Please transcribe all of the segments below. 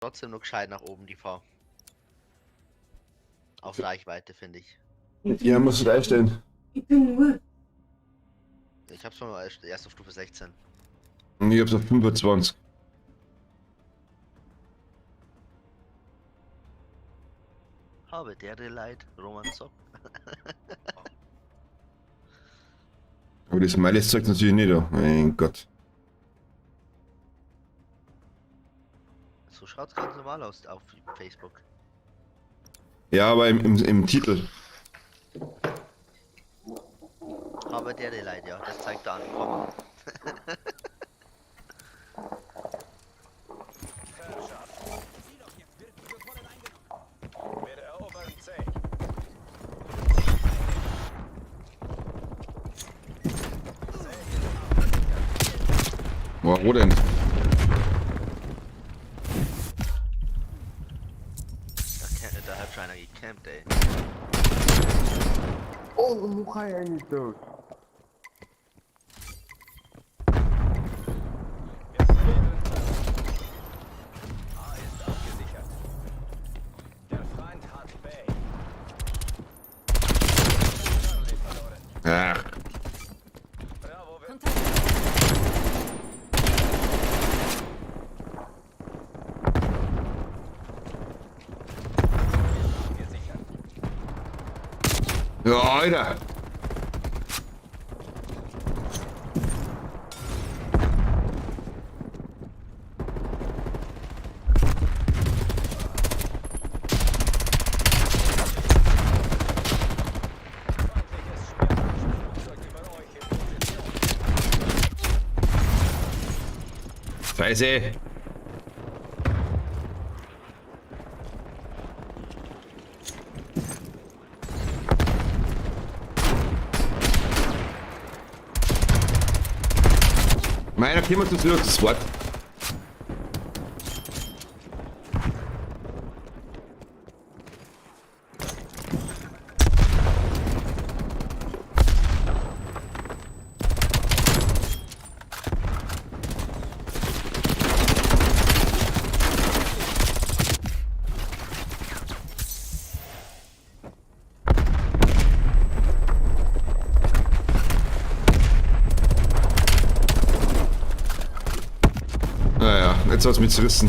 Trotzdem nur gescheit nach oben, die V. Auf Reichweite, finde ich. Ja, musst du einstellen. Ich hab's mal erst auf Stufe 16. Und ich hab's auf 25. Habe der Leid, Roman Zock. Aber das Smiley zeigt natürlich nicht da. Mein Gott. So schaut's ganz normal aus auf Facebook. Ja, aber im Titel. Habe der Leid, ja, das zeigt da an. Komm. Wir erobern C. Boah, wo denn? Da hat schon einer gecampt, ey. Oh, hoe ga jij niet dood? Wir verlieren A ist abgesichert. Der Feind hat B. Charlie verloren. Ach, Bravo wird abgesichert. ja, Alter. Feindliches Spionageflugzeug über euch in Position. Scheiße. Meiner kümmert uns wieder das Wort. Naja, jetzt hat's mich zerrissen.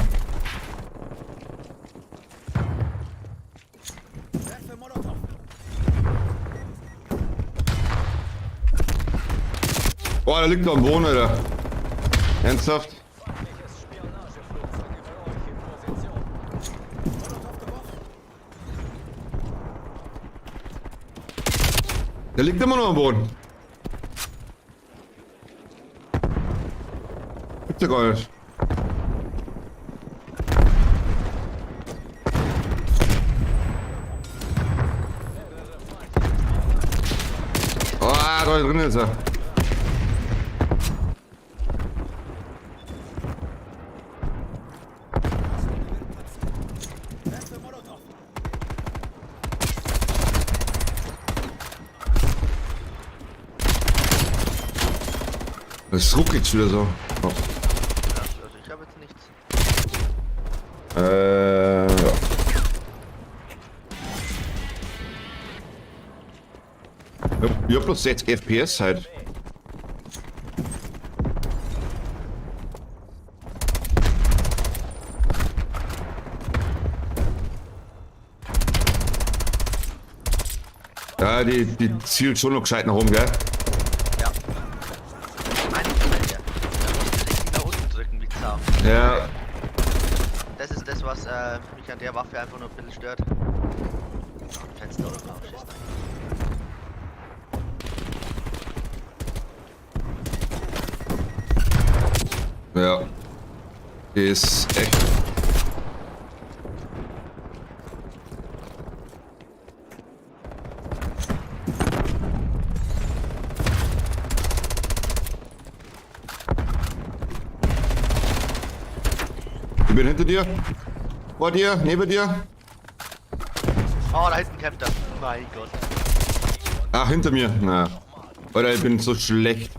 Boah, da liegt noch ein Boden, Alter. Ernsthaft? Feindliches Spionageflugzeug über euch in Position. Der liegt immer noch am Boden. Gibt's ja gar nicht. Ah, da drin ist er. Es ruckelt schon wieder so. Oh. Also ich habe jetzt nichts. Ja. Ich hab bloß 6 FPS halt. Ja, die zielt schon noch gescheit nach oben, gell? Ja. Meine ich ja. Da musst du richtig nach unten drücken, wie Sau. Ja. Das ist das, was mich an der Waffe einfach nur ein bisschen stört. Fenster oder so, Schiss. Ja. Die ist echt. Ich bin hinter dir. Vor dir, neben dir. Oh, da hinten kämpft er. Mein Gott. Ah, hinter mir. Na. Alter, ich bin so schlecht.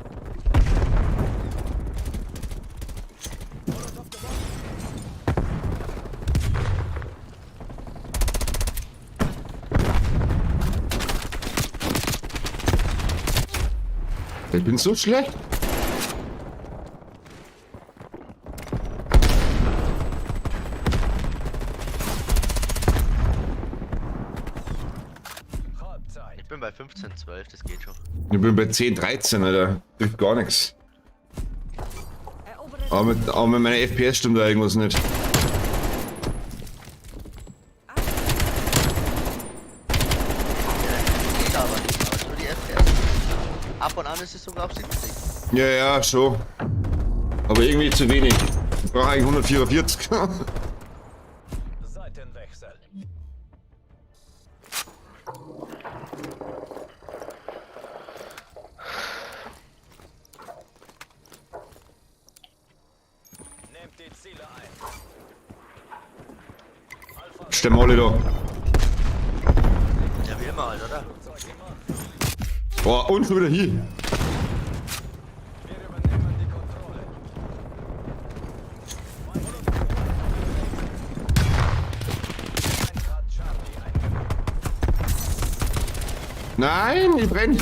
Ich bin so schlecht. Halbzeit. Ich bin bei 15, 12, das geht schon. Ich bin bei 10, 13, Alter. Trifft gar nichts. Aber mit meiner FPS stimmt da irgendwas nicht. Ja, geht aber nicht, aber nur die FPS. Ab und an ist es sogar auf 70. Ja, ja, schon. Aber irgendwie zu wenig. Ich brauche eigentlich 144. Seitenwechsel. Nehmt die Ziele ein. Alpha Stimmen alle da. Ja, wie immer halt, oder? Flugzeug im Anflug. Boah, und schon wieder hier. Wir übernehmen die Kontrolle. Feind hat Charlie eingenommen. Nein, ich brenn.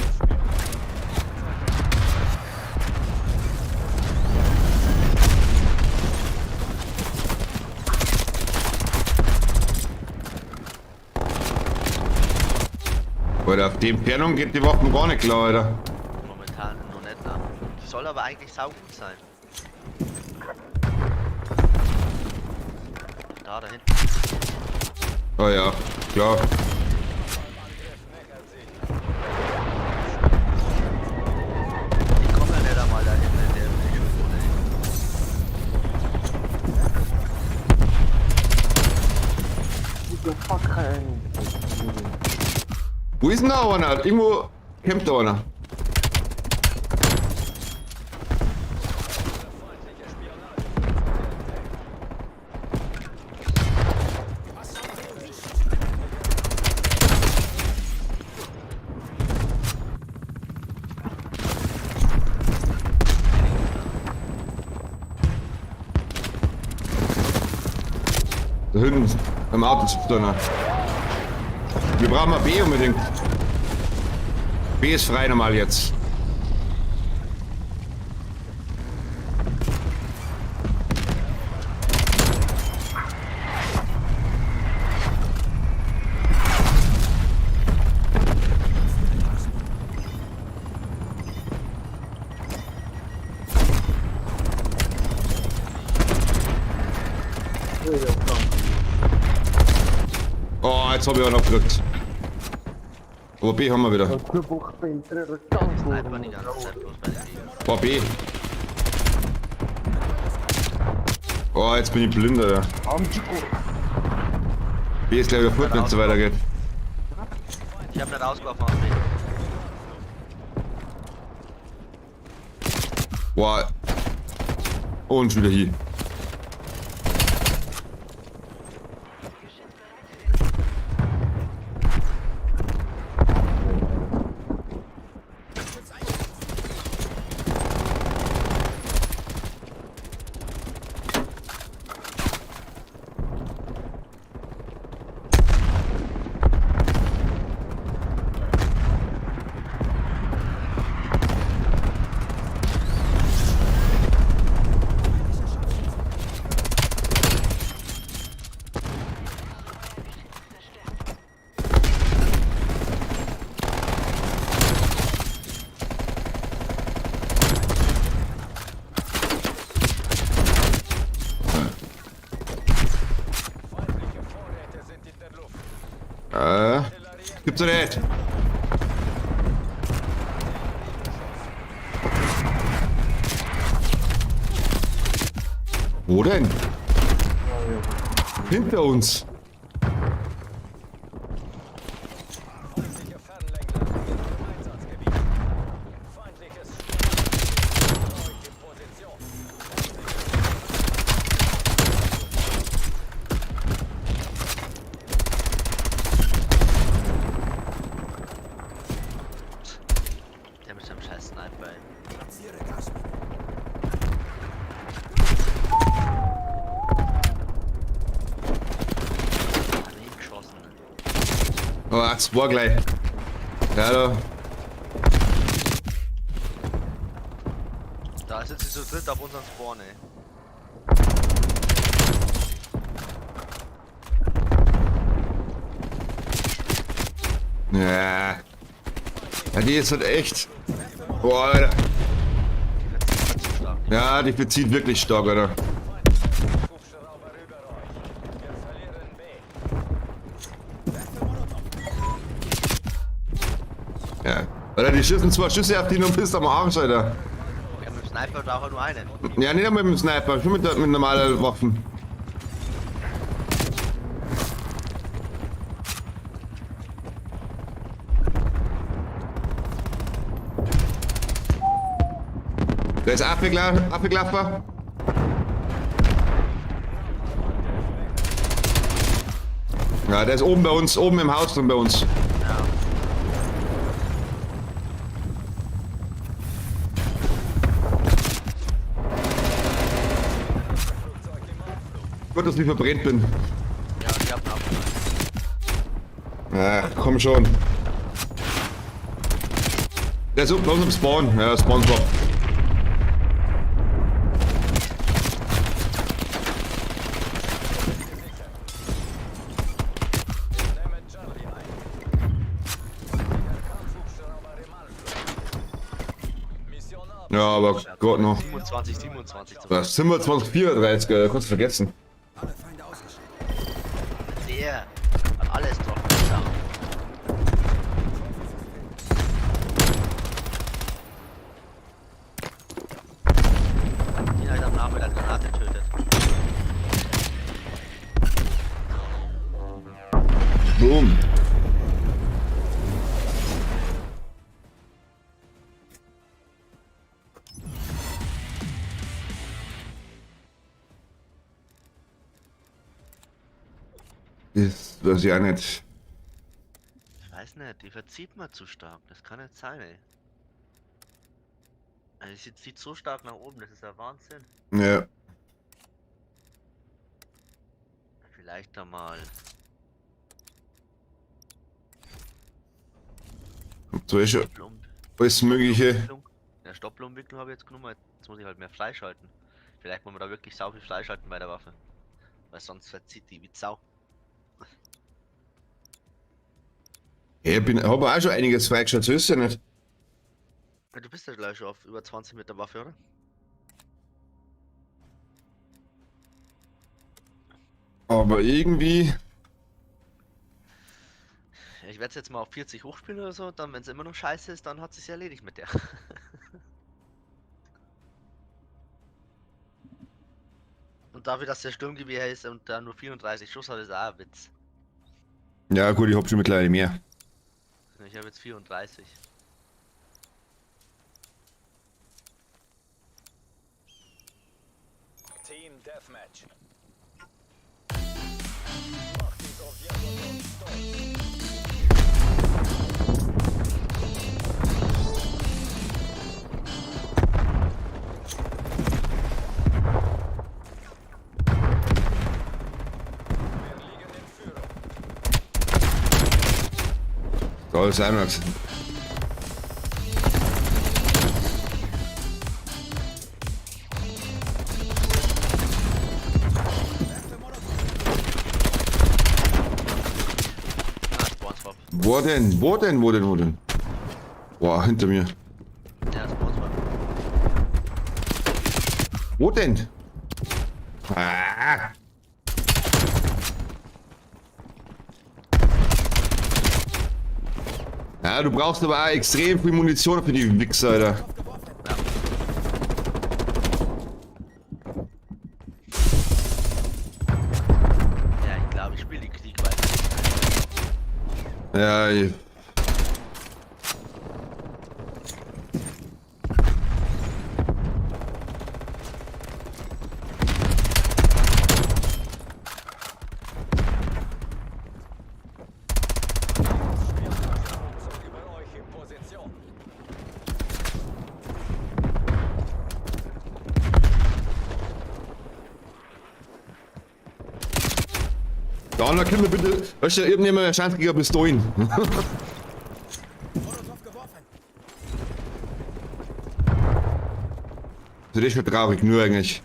Alter, auf die Entfernung geht die Waffen gar nicht klar, Alter. Momentan noch nicht, ne? Soll aber eigentlich saugut sein. Da, da hinten. Oh ja, klar. Angriff nähert sich. Ich komme ja nicht einmal dahin, in der Zone. What the fuck kann ich eigentlich? Wo ist denn da einer? Irgendwo kämpft da einer. Feindliche Spionageflugzeuge entdeckt. Da hinten im Auto sitzt einer. Wir brauchen mal B unbedingt. B ist frei normal jetzt. Oh, jetzt habe ich einen abgekriegt. Aber B haben wir wieder. Sniper die ganze Zeit bloß bei den Gegnern. Boah, B. Oh, jetzt bin ich blind, Alter. B ist gleich wieder fort, wenn es so weitergeht. Ich hab nicht ausgeworfen auf B. Boah. Und schon wieder hier. Feindliche Vorräte sind in der Luft. Gibt's doch nicht. Wo denn? Hinter uns. Feindliche Fernlenkler in eurem Einsatzgebiet. Feindliches Spionageflugzeug in Position. Der mit seinem scheiß Sniper, ey. Hat er hingeschossen, ne? Oh, zwei gleich. Ja, da. Sind sie zu dritt auf unseren Spawn, ey. Ja. Ja, die ist halt echt. Boah, Alter. Die verzieht halt zu stark. Ja, die verzieht wirklich stark, Alter. Hubschrauber über euch. Wir verlieren B. Ja. Alter, die schießen zwei Schüsse auf die und bist am Arsch, Alter. Ja, mit dem Sniper braucht er nur einen. Ja, nicht einmal mit dem Sniper, schon mit normalen Waffen. Da ist Affeklaffer. Ja, der ist oben bei uns, oben im Haus drin bei uns. Ja. Gut, dass ich verbrennt bin. Ja, ich hab einen Abfall. Ja, komm schon. Der ist oben bei uns im Spawn. Ja, Spawn Swap. Wir nehmen Charlie ein. Der Kampfhubschrauber im Anflug. Mission ab. Ja, aber Gott noch. 27, 27 zu Das sind wir 2034, Alter, kurz vergessen. Der hat alles drauf. Ja. Den halt am Namen mit der Granate tötet. Boom. Das weiß ich auch nicht. Ich weiß nicht, die verzieht man zu stark. Das kann nicht sein, ey. Also sie zieht so stark nach oben, das ist ja Wahnsinn. Ja. Vielleicht da mal. So ist schon Stoppelum alles Mögliche. Ja, Stoppelumwicklung habe ich jetzt genommen, jetzt muss ich halt mehr freischalten. Vielleicht muss man da wirklich sau viel freischalten bei der Waffe. Weil sonst verzieht die wie Sau. Ich bin, hab auch schon einiges freigeschaltet, so ist ja nicht. Ja, du bist ja gleich schon auf über 20 mit der Waffe, oder? Aber irgendwie. Ja, ich werde es jetzt mal auf 40 hochspielen oder so, dann wenn es immer noch scheiße ist, dann hat sich's erledigt mit der. Und dafür, dass der Sturmgewehr ist und da nur 34 Schuss hat, ist auch ein Witz. Ja, gut, ich hab schon mittlerweile mehr. Ich habe jetzt 34. Team Deathmatch. Macht die Sowjetunion stolz. Wir liegen in Führung. Da ist auch noch. Ah, Spawn Swap. Wo denn? Wo denn? Wo denn? Wo denn? Boah, hinter mir. Ja, Spawn Swap. Wo denn? Ah. Ja, du brauchst aber auch extrem viel Munition für die Wichser, Alter. Ja, ich glaube, ich spiele die Krieg weiter. Ja, ich... Spionageflugzeug über euch in Position. Da, können wir bitte... Weißt du, irgendjemand erscheint gegen Pistolen. Das ist schon traurig, nur eigentlich.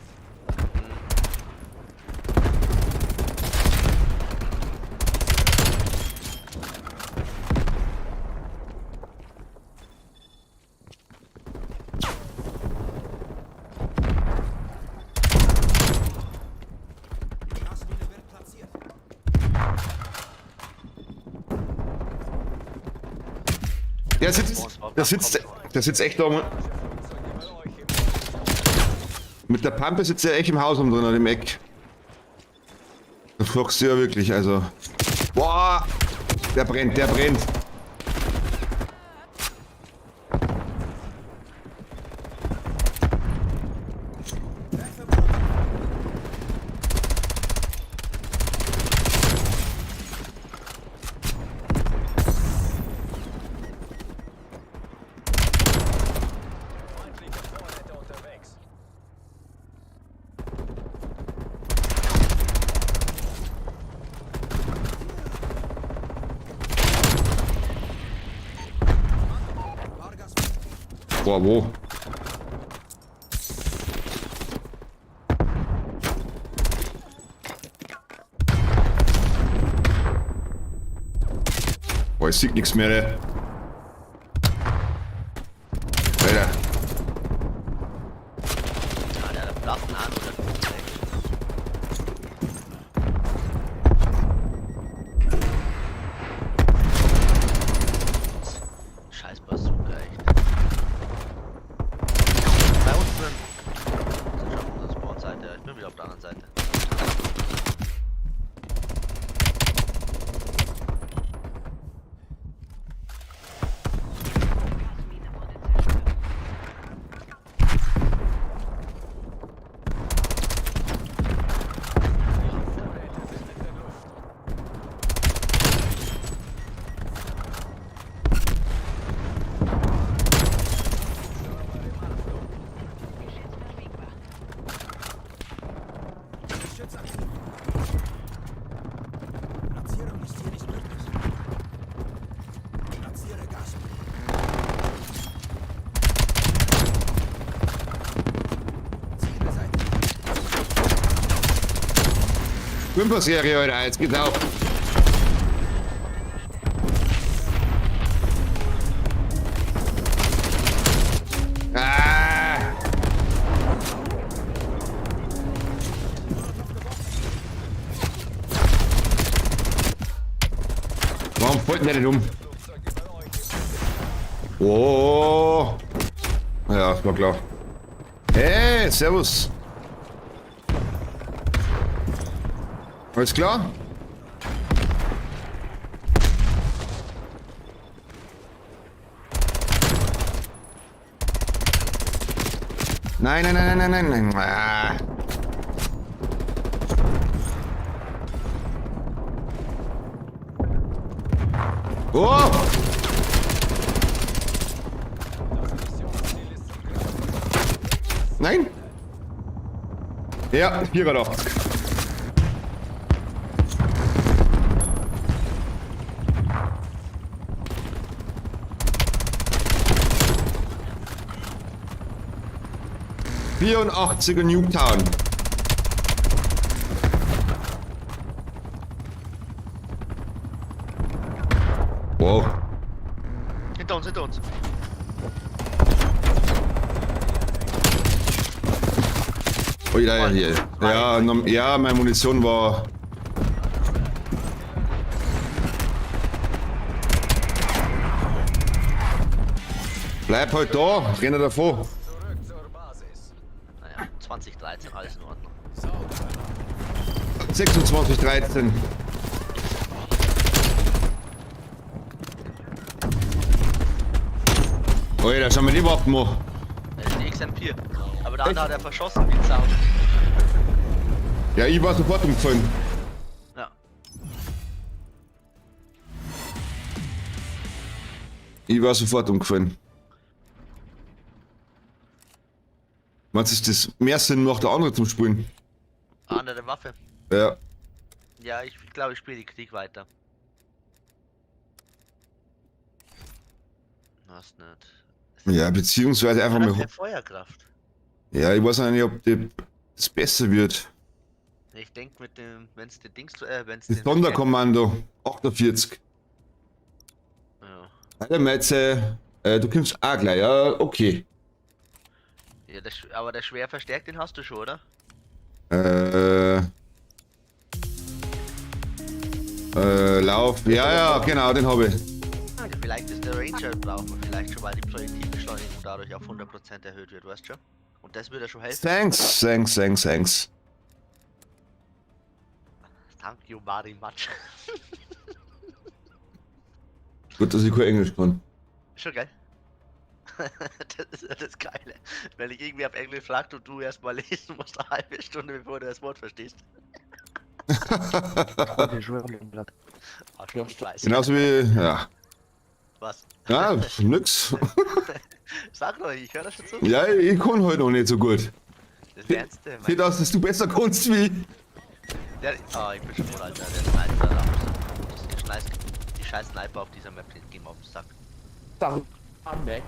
Der sitzt echt da. Mit der Pampe sitzt er echt im Haus rum drin, an dem Eck. Das fragst du ja wirklich, also. Boah! Der brennt, der brennt. Feindliche Vorräte unterwegs. Boah, wo? Boah, ich sieht nichts mehr, ne? Alter. Ja, der hat Platten an oder Scheiß Bazooka, echt. Bei uns drin. Sind schon auf unserer Spawn-Seite. Ich bin wieder auf der anderen Seite. Gasmine wurde zerstört. Vorräte sind in der Luft. Geschütz verfügbar. Geschütz aktiv. Platzierung ist hier nicht möglich. Platziere Gasmine. Ziel beseitigt. Fünfer-Serie, Alter, jetzt geht's auf. Ah! Warum fällt denn der nicht um? Oh. Ja, war klar. Hey, servus. Alles klar? Nein, nein, nein, nein, nein, nein, nein. Ah. Oh! Nein! Ja, 84. 84er Nuketown. Wow. Hinter uns, hinter uns. Oh, ja, hier. Ja, ja, meine Munition war. Bleib halt da, renn davor. Zurück zur Basis. Naja, 2013, alles in Ordnung. 26, 13. Oh ja, da schauen wir die Waffen an. Das ist die XM4. Aber der andere hat er verschossen wie Sau. Ja, ich war sofort umgefallen. Ja. Ich war sofort umgefallen. Meinst du, dass das mehr Sinn macht, der andere zum Spielen? Andere Waffe. Ja. Ja, ich glaube, ich spiele die Krieg weiter. Was nicht. Ja, beziehungsweise einfach Hat mal. keine Feuerkraft. Ja, ich weiß auch nicht, ob die, das besser wird. Ich denke mit dem, wenn's den Dings, wenn's Das den Sonderkommando 48. Ja. Alter Metze, du kommst auch gleich, ja, okay. Ja, der, aber der schwer verstärkt, den hast du schon, oder? Lauf, ja, ja, genau, den habe ich. Ja, vielleicht ist der Ranger braucht man vielleicht schon, weil die Projektilbeschleunigung dadurch auf 100% erhöht wird, weißt du schon? Und das würde ja schon helfen. Thanks, thanks, thanks, thanks. Thank you very much. Gut, dass ich kein Englisch kann. Schon geil. Das ist ja das Geile. Wenn ich irgendwie auf Englisch fragt und du erstmal lesen musst, eine halbe Stunde, bevor du das Wort verstehst. Trois des joueurs de la Arschloch, ich weiß. Genauso wie, ja. Was? Ja, nix. Sag doch, ich höre das schon zu. Ja, ich kann halt noch nicht so gut. Das lernst du. Sieht aus, dass du besser kannst wie ich. Der, ah, ich bin schon tot, Alter. Der Sniper da. Die, scheiß, die scheiß Sniper auf dieser Map, die gehen mir auf den Sack. Ah mec.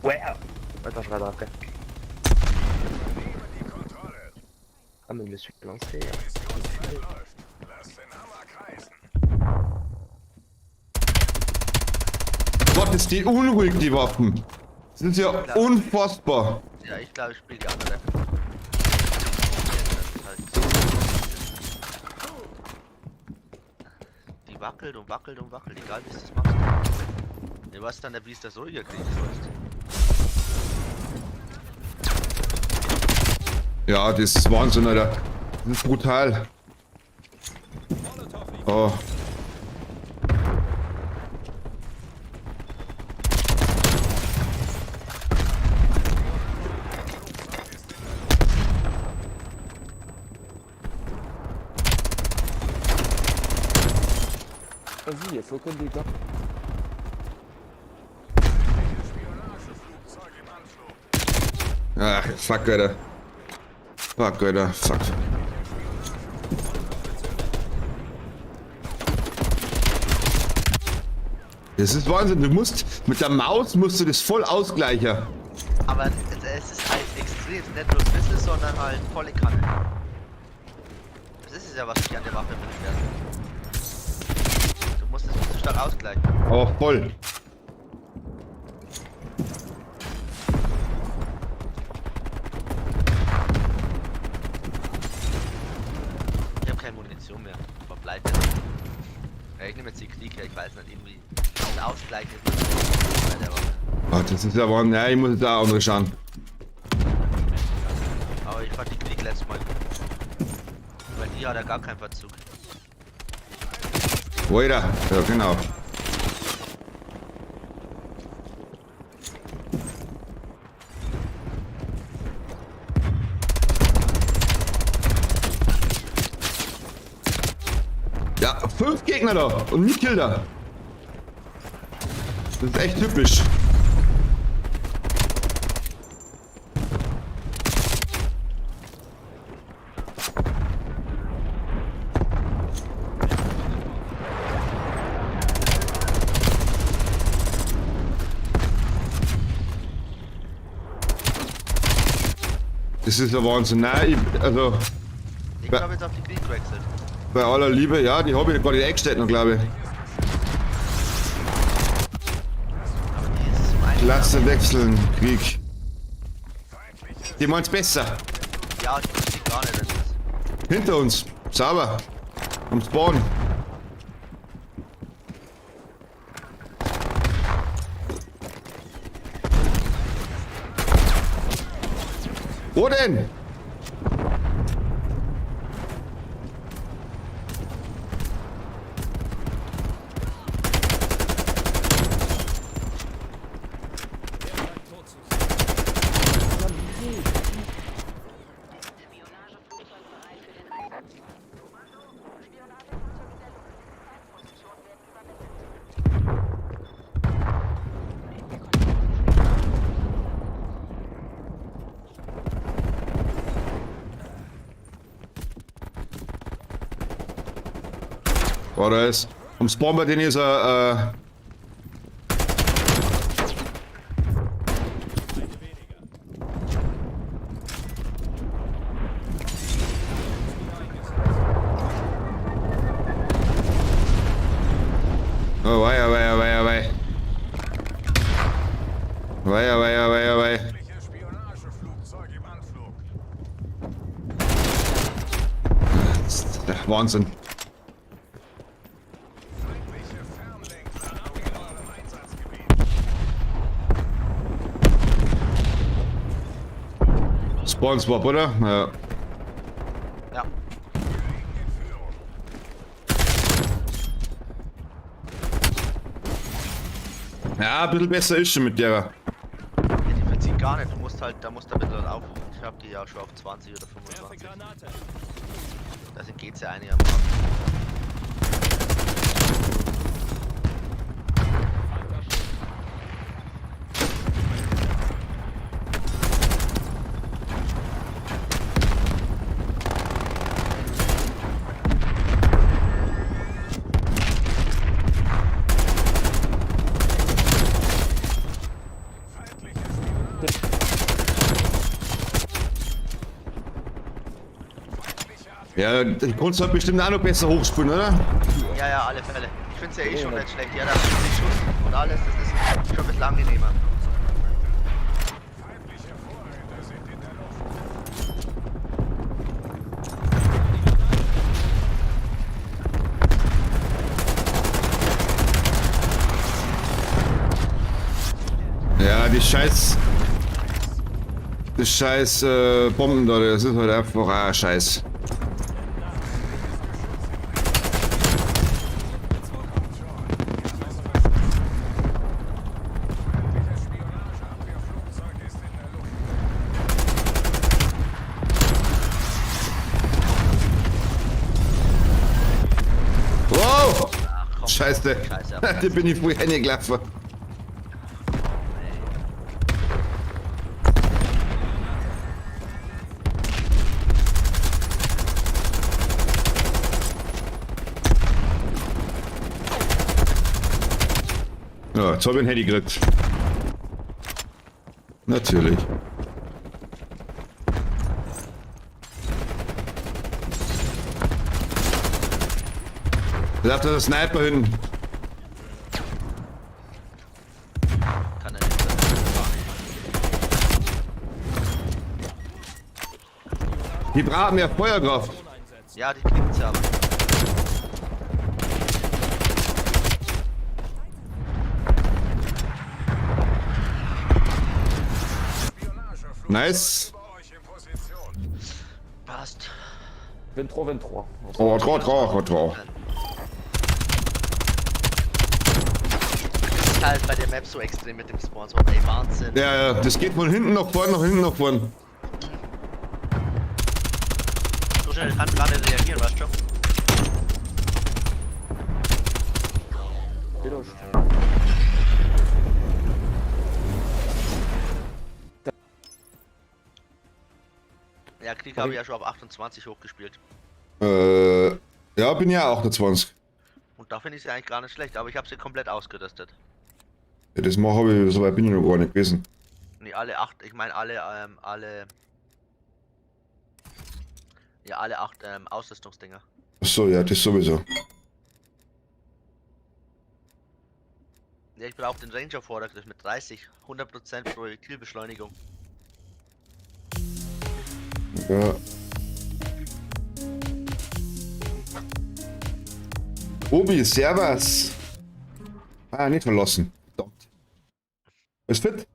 Ouais. Attends, je regarde après. Nehme die Kontrolle. Ah mais je me suis lancé. Hein. Missionszeit läuft. Lass den Hammer kreisen. Gott, ist die unruhig, die Waffen. Das ist ja unfassbar. Ja, ich glaube, ich spiele die andere. Das ist halt Die wackelt und wackelt und wackelt, egal wie du das machst. Ne, was dann der Biest das ruhiger kriegen sollst. Ja, das ist Wahnsinn, Alter. Das ist brutal. Oh. Vas-y, il faut aucun dégât. Spionageflugzeug im Anflug. Ach, fuck, Alter. Fuck, Alter. Fuck. Das ist Wahnsinn. Du musst mit der Maus musst du das voll ausgleichen. Aber es ist halt extrem, nicht nur ein bisschen, sondern halt volle Kanne. Das ist es ja, was ich an der Waffe beschwert. Du musst es nicht zu stark ausgleichen. Aber voll. Ich habe keine Munition mehr. Verbleibt jetzt. Ja, ich nehme jetzt die Krieger, ich weiß nicht, irgendwie. Das Ausgleichen ist nicht bei der Waffe. Oh, das ist ja Wahnsinn. Ja, ich muss jetzt auch andere schauen. Aber ich fand die Krieg letztes Mal gut. Weil die hat ja gar keinen Verzug. Alter. Ja, genau. Ja, 5 Gegner da und nie Kill da. Das ist echt typisch. Das ist ja Wahnsinn. Nein, ich, also Ich Ja. habe jetzt auf die Krieg gewechselt. bei aller Liebe, ja, die habe ich gar nicht eingestellt noch, glaube ich. Aber die ist zum einen. Klasse wechseln, Krieg. Die meint's besser. Ja, ich verstehe gar nicht. Das ist Hinter uns. Sauber. Am Spawn. Wo denn? Spionageflugzeug bereit für den Einsatz. Spionageflugzeug in der Luft. Feindpositionen werden übermittelt. Oh, da ist. Am Spawn bei denen ist er. Oh wei, oh wei, oh wei, oh wei. Wei, oh wei, oh wei, oh wei. Feindliches Spionageflugzeug im Anflug. Das ist der Wahnsinn. Feindliche Fernlenklandung in eurem Einsatzgebiet. Spawn Swap, oder? Ja. Ja. Wir liegen in Führung. Ja, ein bisschen besser ist schon mit der. Ja, die verzieht gar nicht. Du musst halt, da musst du ein bisschen auf. Ich hab die ja schon auf 20 oder Werfe 25. Granate. Deswegen geht's ja einigermaßen. Feindliche Spionage. Feindliche Artillerie. Ja, die kannst du halt bestimmt auch noch besser hochspielen, oder? Ja, ja, alle Fälle. Ich find's ja eh schon nicht schlecht. Ja, da 50 Schuss und alles, das ist schon ein bisschen angenehmer. Feindliche Vorräte sind in der Luft. Ja, die scheiß. Die scheiß Bomben da, das ist halt einfach auch Scheiß. Feindliches Spionageabwehrflugzeug ist in der Luft. Wow! Ach komm. Scheiße. Scheiße. Da bin ich voll reingelaufen. Ja, jetzt hab ich ein Handy gekriegt. Natürlich. Da läuft der Sniper hin. Kann er nicht sein. Die brauchen mehr Feuerkraft. Ja, die kriegt's ja aber. Spionageflugzeug Nice. über euch in Position. Passt. 23, 23. Oh, trau, trau, trau, trau. Das ist halt bei der Map so extrem mit dem Spawn. So, ey, Wahnsinn. Ja, ja, das geht von hinten nach vorn, nach hinten nach vorn. So schnell kann gar nicht reagieren, weißt du? Geht doch. Ja, Krieg habe ich ja schon auf 28 hochgespielt. Ja, bin ja auch 28. Und da finde ich sie eigentlich gar nicht schlecht, aber ich habe sie komplett ausgerüstet. Ja, das mache ich, so weit bin ich noch gar nicht gewesen. Nee, alle acht, ich meine alle, alle. Ja, alle acht Ausrüstungsdinger. Achso, ja, das sowieso. Ja, ich brauche den Ranger Vordergriff mit 30, 100% Projektilbeschleunigung. Ja. Obi, servus. Ah, nicht verlassen. Verdammt. Ist fit?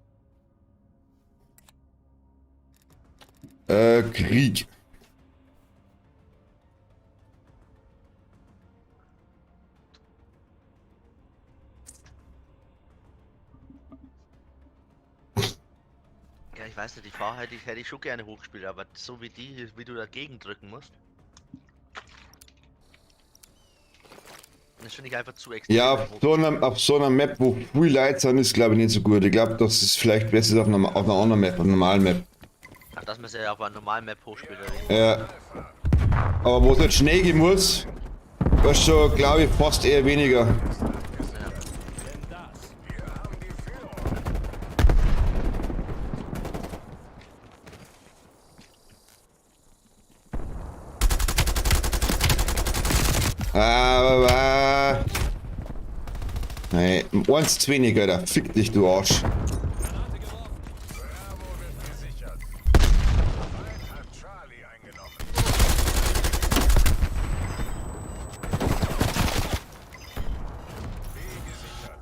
Krieg. Ja, ich weiß nicht, die Fahr hätte ich schon gerne hochgespielt, aber so wie die, wie du dagegen drücken musst. Das finde ich einfach zu extrem. Ja, auf so einer Map, wo viel Leute sind, ist glaube ich nicht so gut. Ich glaube, das ist vielleicht besser auf einer anderen Map, auf einer normalen Map. Ach, dass man es ja auf einer normalen Map hochspielt, oder wie? Ja. Aber wo es halt schnell gehen muss, das schon, glaube ich, fast eher weniger. Wir haben die Führung. Aber. Nee, eins zu wenig, Alter. Fick dich, du Arsch. Granate geworfen. Bravo wird gesichert. Feind hat Charlie eingenommen. B gesichert.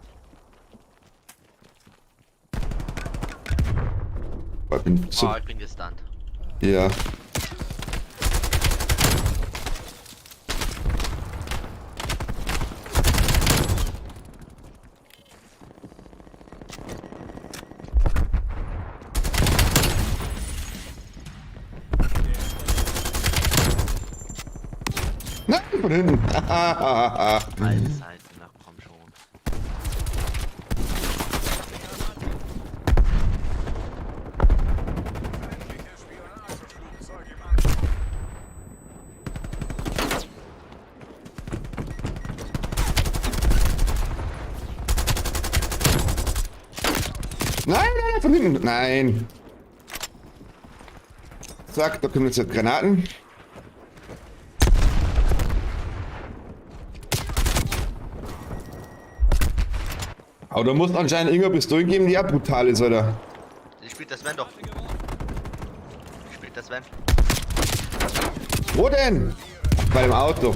Ich bin so. Oh, ich bin gestunt. Ja. Nein, von hinten. Allzeit, na komm schon. Feindliches Spionageflugzeug im Anflug. Nein, nein, nein, von hinten. Nein. Zack, da kommen jetzt Granaten. Aber da muss anscheinend irgendeine Pistole geben, die auch brutal ist, oder? Ich spielt der Sven doch. Ich spielt der Sven. Wo denn? Bei dem Auto.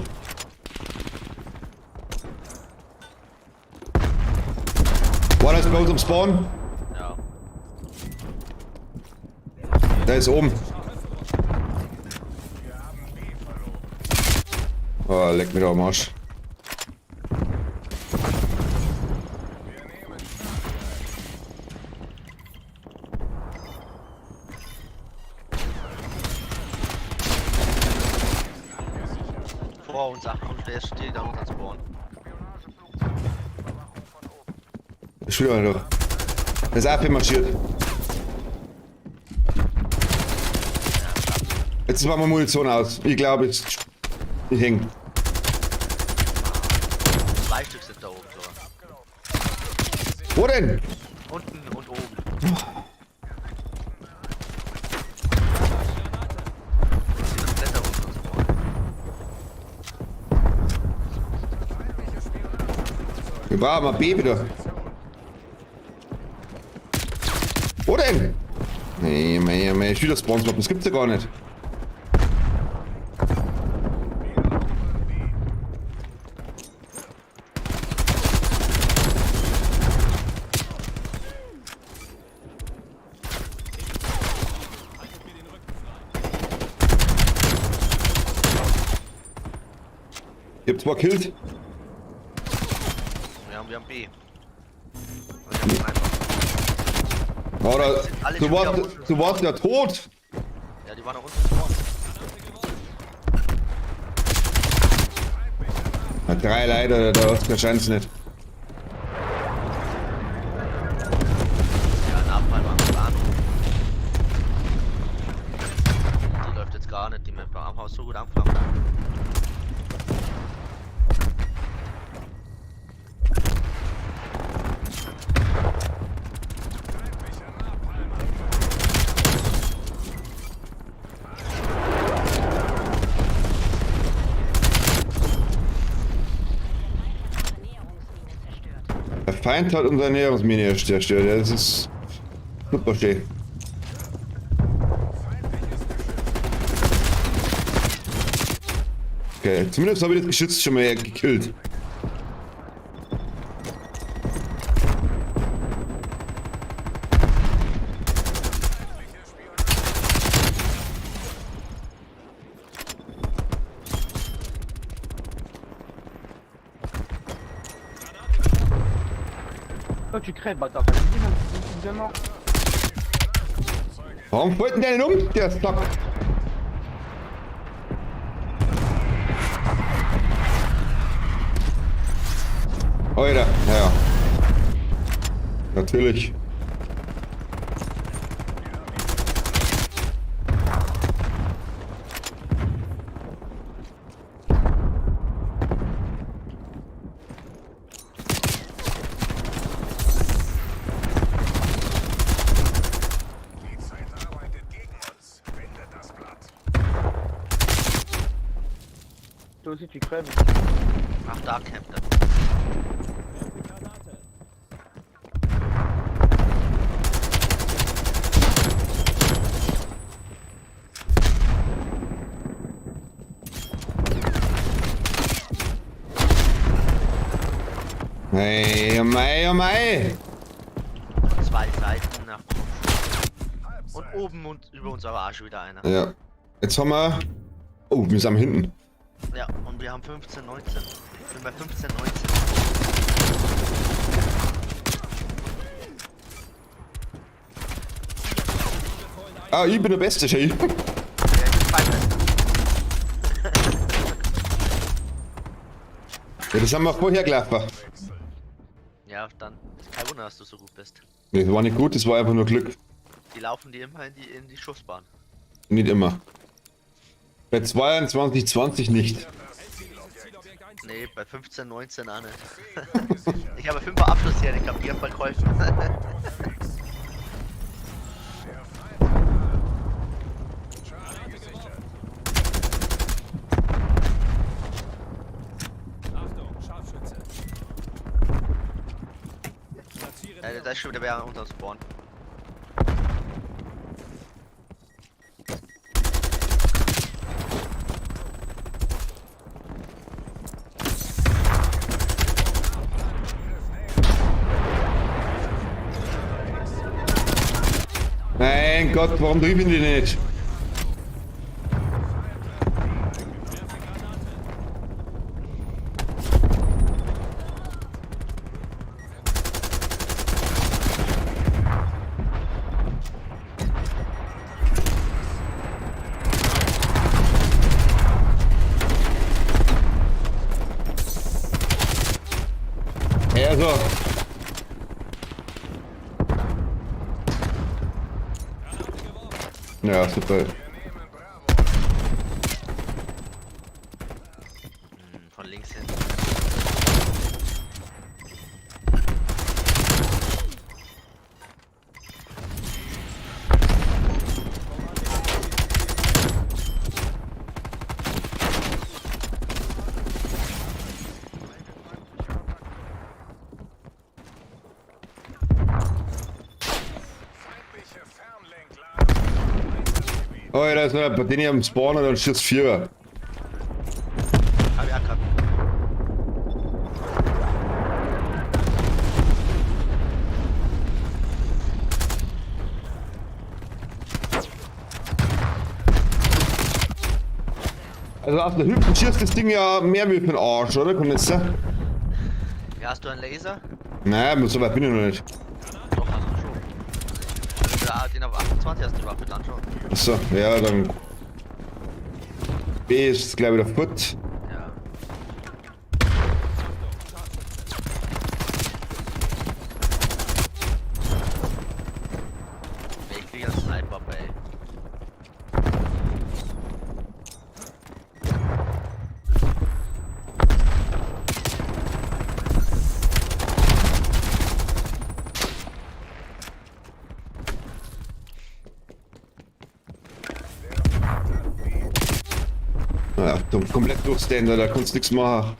Boah, da ist bei uns am Spawn. Ja. Da ist oben. Wir haben B verloren. Oh, leck mir doch am Arsch. Wir nehmen Charlie ein. Vor uns, ach komm, der steht da unten am Spawn. Ich will doch. Der ist AP marschiert. Jetzt war meine Munition aus. Ich glaube, jetzt. Ich häng. Zwei Stück sind da oben sogar. Wo denn? Unten und oben. Die sind komplett da unten am Spawn. Wir brauchen mal B wieder. Wo denn? Nee, nee, nee. Ich will das Spawn das gibt's ja gar nicht. Haltet mir den Rücken frei. Ich hab zwar killt. Wir haben B. Und ich hab einfach. Oder Alle du schon wieder warst, unten. du warst ja tot. Ja, die waren auch unten Spawn. Na, drei leider, da hast du keine Chance nicht. Ja, ein Abfall war am Bahnhof. Die läuft jetzt gar nicht, die Map am Haus so gut angefangen. Feindlicher Napalmangriff. Ernährungsmine zerstört. Der Feind hat unsere Ernährungsmine zerstört. Ja, das ist super schön. Feindliches Geschütz. Okay, zumindest habe ich das Geschütz schon mal gekillt. Feindliche Spionage. Toi, tu crèves, bâtard. T'as dit, même si tu es mort. Warum fällt denn der denn um? Der Sack. Alter, ja. Natürlich. Die Zeit arbeitet gegen uns. Wendet das Blatt. Toi aussi tu crèves. Ach, da campt er. Werfe Granate. Mei, oh mei, oh mei. Zwei Seiten nach Und oben und über unserer Arsch wieder einer. Ja. Jetzt haben wir. Oh, wir sind am hinten. Ja, und wir haben 15, 19. Ich bin bei 15, 19. Ah, ich bin der Beste, Schei. Ja, ich bin zweitbester. Ja, das haben wir vorher gelaufen. Ja, dann ist kein Wunder, dass du so gut bist. Nee, das war nicht gut, das war einfach nur Glück. Die laufen dir immer in die Schussbahn. Nicht immer. Bei 22, 20 nicht. Zielobjekt 1. Nee, bei 15, 19 auch nicht. Ich habe 5er Abschlussserie gehabt, die haben mal geholfen. Der Feind hat A. Charlie gesichert. Achtung, Scharfschütze. Platziere Ja, da ist schon wieder wer unter uns Spawn. Mein Gott, warum treffe ich die nicht? Ja, also. Ja, super. Wir nehmen Bravo. Von links hin. Feindliche Fernlenkladung im Einsatzgebiet. Oh, da ist noch bei denen am Spawn und dann schießt Vierer. Hab ich auch gehabt. Also auf der Hüfte schießt das Ding ja mehr wie für den Arsch, oder? Kann das sein? Ja, hast du einen Laser? Nein, so weit bin ich noch nicht. Doch, hast du schon. Also, ja, den auf 28 hast du die Waffe dann schon. Achso, ja, dann. B ist, glaube ich, der Foot. Ja. Nee, ich krieg einen Sniper ab, ey. Naja, du komplett durchstander, da kannst du nichts machen.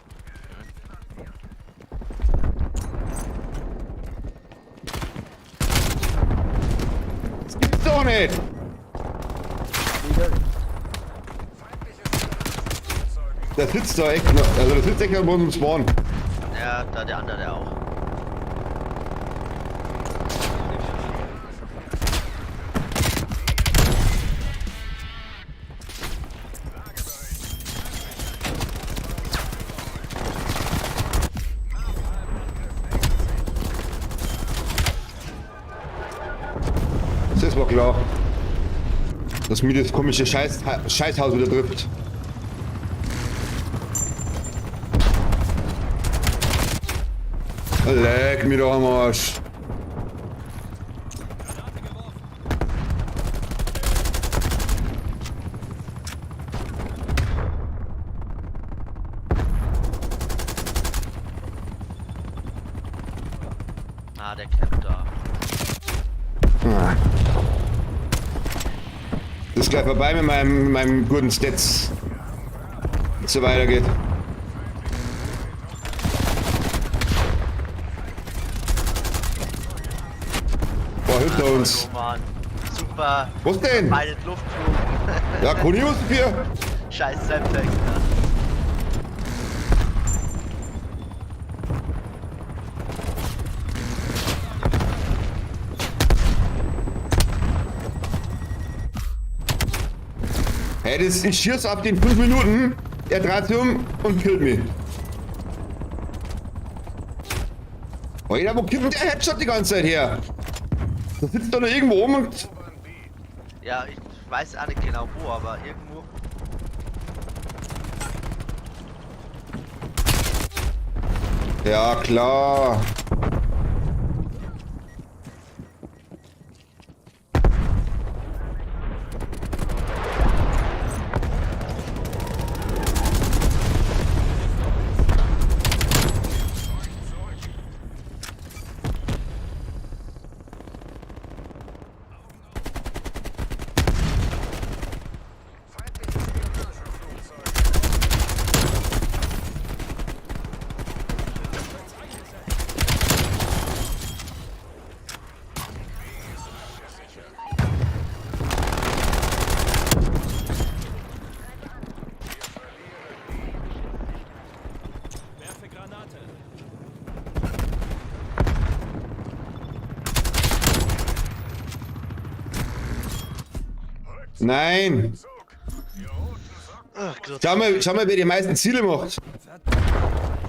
Das gibt's doch nicht! Der sitzt da echt noch, also der sitzt echt noch bei uns im Spawn. Ja, da der andere der auch. Das war klar. Dass mir das komische Scheißhaus wieder trifft. Leck mich doch am Arsch. Ah, der campt da. Ah. Das ist gleich vorbei mit meinem guten Stats. Wenn's so weitergeht. Boah, hilft er uns. Oh Mann. Super. Was denn? Beide Luftflug. Ja, kann ich was dafür? Scheiß Semtex. Ne? Hey, das, ich schieß auf den 5 Minuten, er dreht sich um und killt mich. Alter, wo kommt denn der Headshot die ganze Zeit her? Da sitzt doch noch irgendwo oben und... Ja, ich weiß auch nicht genau wo, aber irgendwo. Ja, klar. Feindliches Spionageflugzeug. Werfe Granate. Nein. Zug. Die roten Socken. Ach Gott. Schau mal, wer die meisten Ziele macht.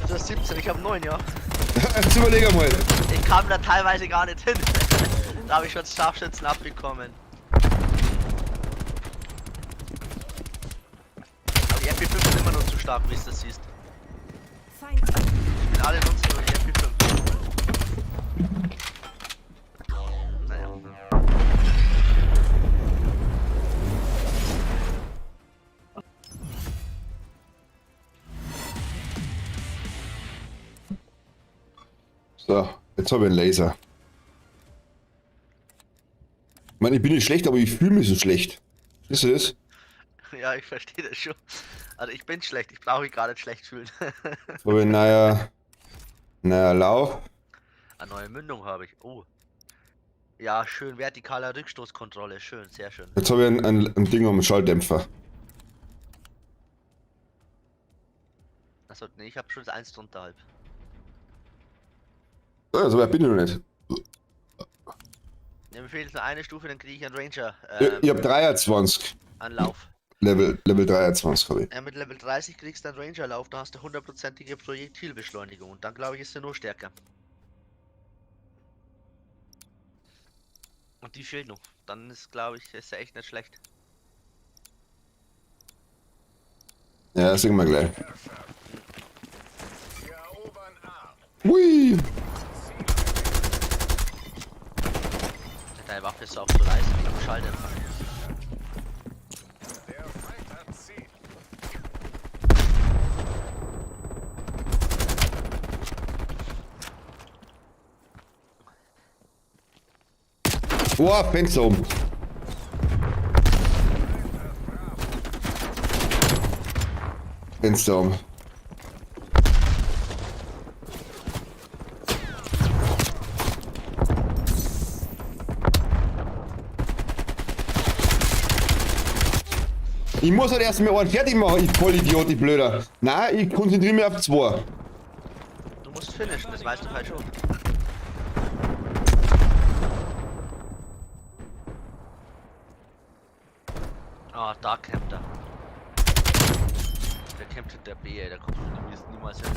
Du hast 17, ich habe 9, ja. Jetzt überleg einmal. Ich kam da teilweise gar nicht hin. Da habe ich schon Scharfschützen abbekommen. Aber die MP5 ist immer noch zu stark, wie du das siehst. Feind. Ich bin alle nutzen nur die MP5. Naja. So, jetzt habe ich einen Laser. Ich meine, ich bin nicht schlecht, aber ich fühle mich so schlecht. Ist du das? Ja, ich verstehe das schon. Also ich bin schlecht, ich brauche mich gar nicht schlecht fühlen. Jetzt habe ich einen neuer Lauf. Eine neue Mündung habe ich. Oh. Ja, schön vertikaler Rückstoßkontrolle. Schön, sehr schön. Jetzt habe ich ein Ding um den Schalldämpfer. Achso, nee, ich habe schon das eins drunter halb. Ja, so weit bin ich noch nicht. Ja, mir fehlt jetzt nur eine Stufe, dann kriege ich einen Ranger Ich habe 23. Anlauf. Level 23 habe ich. Ja, mit Level 30 kriegst du einen Ranger-Lauf, da hast du hundertprozentige Projektilbeschleunigung und dann glaube ich ist er nur stärker. Und die fehlt noch. Dann ist, glaube ich, ist er echt nicht schlecht. Ja, das sehen wir gleich. Wir erobern A. Hui! Deine Waffe ist auch so leise wie am Schalldämpfer. Der Feind hat C. Boah, Fenster um. Fenster um. Ich muss halt erst mal einen fertig machen, ich Vollidiot, ich Blöder. Nein, ich konzentriere mich auf zwei. Du musst finishen, das weißt du halt schon. Ah, da campt er. Der campt hinter B, ey, da kommst du niemals hin.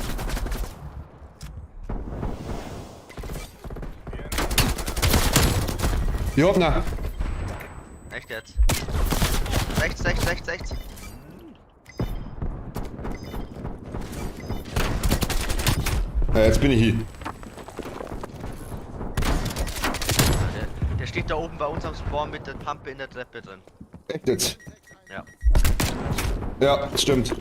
Ich hab noch. Echt jetzt? Rechts, rechts, rechts, rechts. Ja, jetzt bin ich hier. Der steht da oben bei uns am Spawn mit der Pampe in der Treppe drin. Echt jetzt? Ja. Ja, stimmt.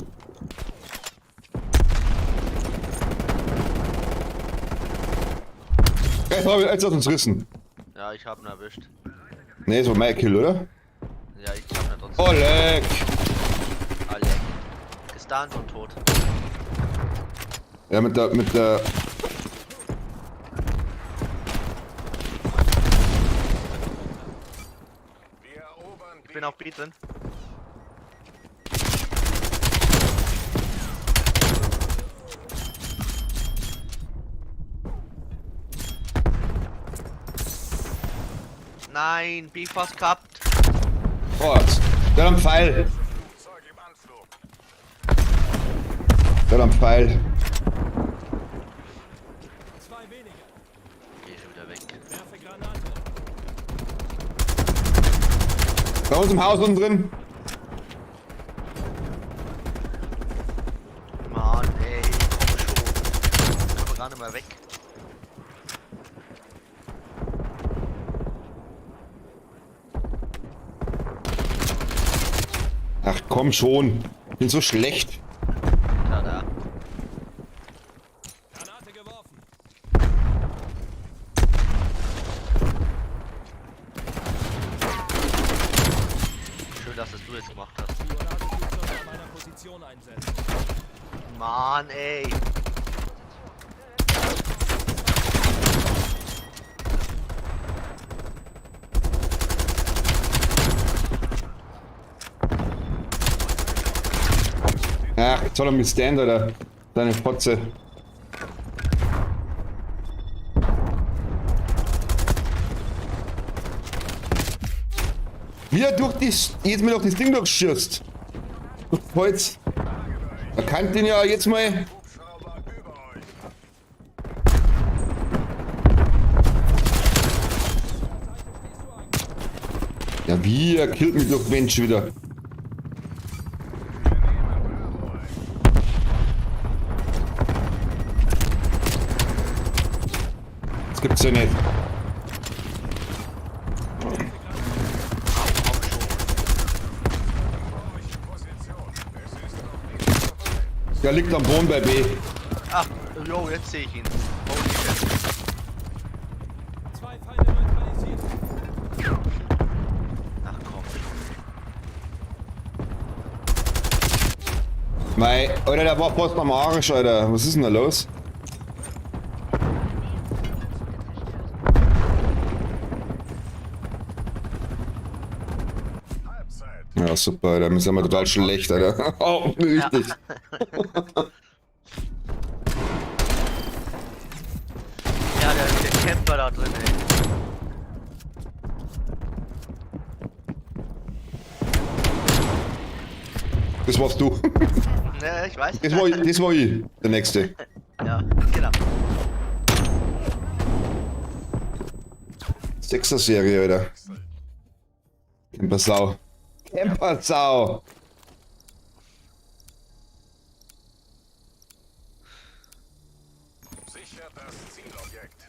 Jetzt hab ich jetzt hat uns rissen. Ja, ich hab ihn erwischt. Ne, das war mein Kill, oder? Ja, ich hab ihn trotzdem. Oh, leck. Ah, leck. Gestunt und tot. Ja, mit der. Wir erobern Ich bin auf B drin. Nein, B fast gehabt. Oh, der hat einen Pfeil. Flugzeug im Anflug. Der hat einen Pfeil. Zwei weniger. Geh schon wieder weg. Werfe Granate. Bei uns im Haus unten drin. Mann, ey, komm schon. Komm wir gar nicht mehr weg. Ach komm schon. Ich bin so schlecht. Da, da. Granate geworfen. Schön, dass das du jetzt gemacht hast. Spionageflugzeug an meiner Position einsetzen. Mann, ey. Ach, jetzt soll er mit Stand, Alter. Deine Fotze. Wie er durch die, jetzt mal durch das Ding durchschießt. Durch das Holz. Er kann den ja jetzt mal. Hubschrauber über euch. Ja, wie? Er killt mich durch Mensch wieder. Wir nehmen Bravo ein. Das gibt's ja nicht. Au, komm schon. Über euch in Position. Es ist noch nicht vorbei. Der liegt am Boden bei B. Ach, jo, jetzt sehe ich ihn. Holy shit. Zwei Feinde neutralisiert. Ach komm schon. Mei, Alter, der war fast am Arsch, Alter. Was ist denn da los? Halbzeit. Ja, super, Alter. Wir sind mal total schlecht, Alter. Oh, richtig. Ja, der Camper da drin, ey. Das warst du. Ne, ich weiß. Das war ich, der Nächste. Ja, genau. Sechser Serie, Alter. Camper-Sau. Camper-Sau. Sichert das Zielobjekt.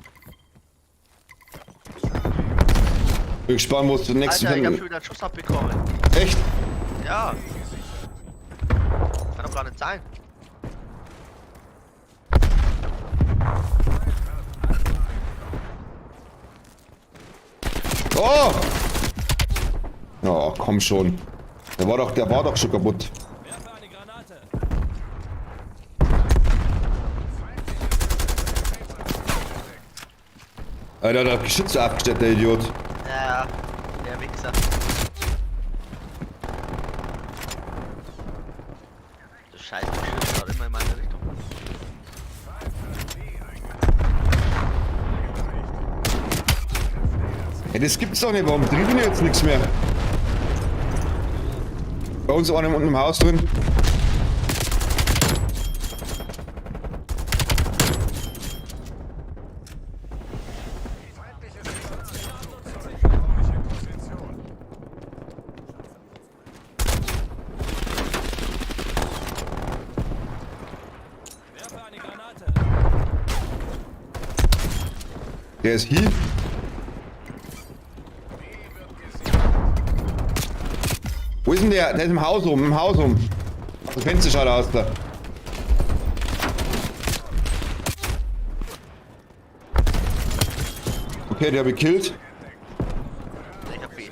Bin gespannt, wo es zum nächsten Alter, ich hab hin. schon wieder einen Schuss abbekommen. Echt? Ja. Kann doch gar nicht sein. Oh! Oh, komm schon. Der war doch schon kaputt. Werfe eine Granate. Alter, der hat Geschütze abgestellt, der Idiot. Ja, der Wichser. Das scheiß Geschütz schaut immer in meine Richtung. Ey, das gibt's doch nicht. Warum trinken die jetzt nichts mehr? Bei uns auch unten im Haus drin. Feindliches Spionageflugzeug über euch in Position. Werfe eine Granate. Der ist hier. B wird gesichert. Wo ist denn der? Der ist im Haus rum, im Haus rum. Das Fenster schaut aus da. Okay, der habe ich gekillt. Ich hab B.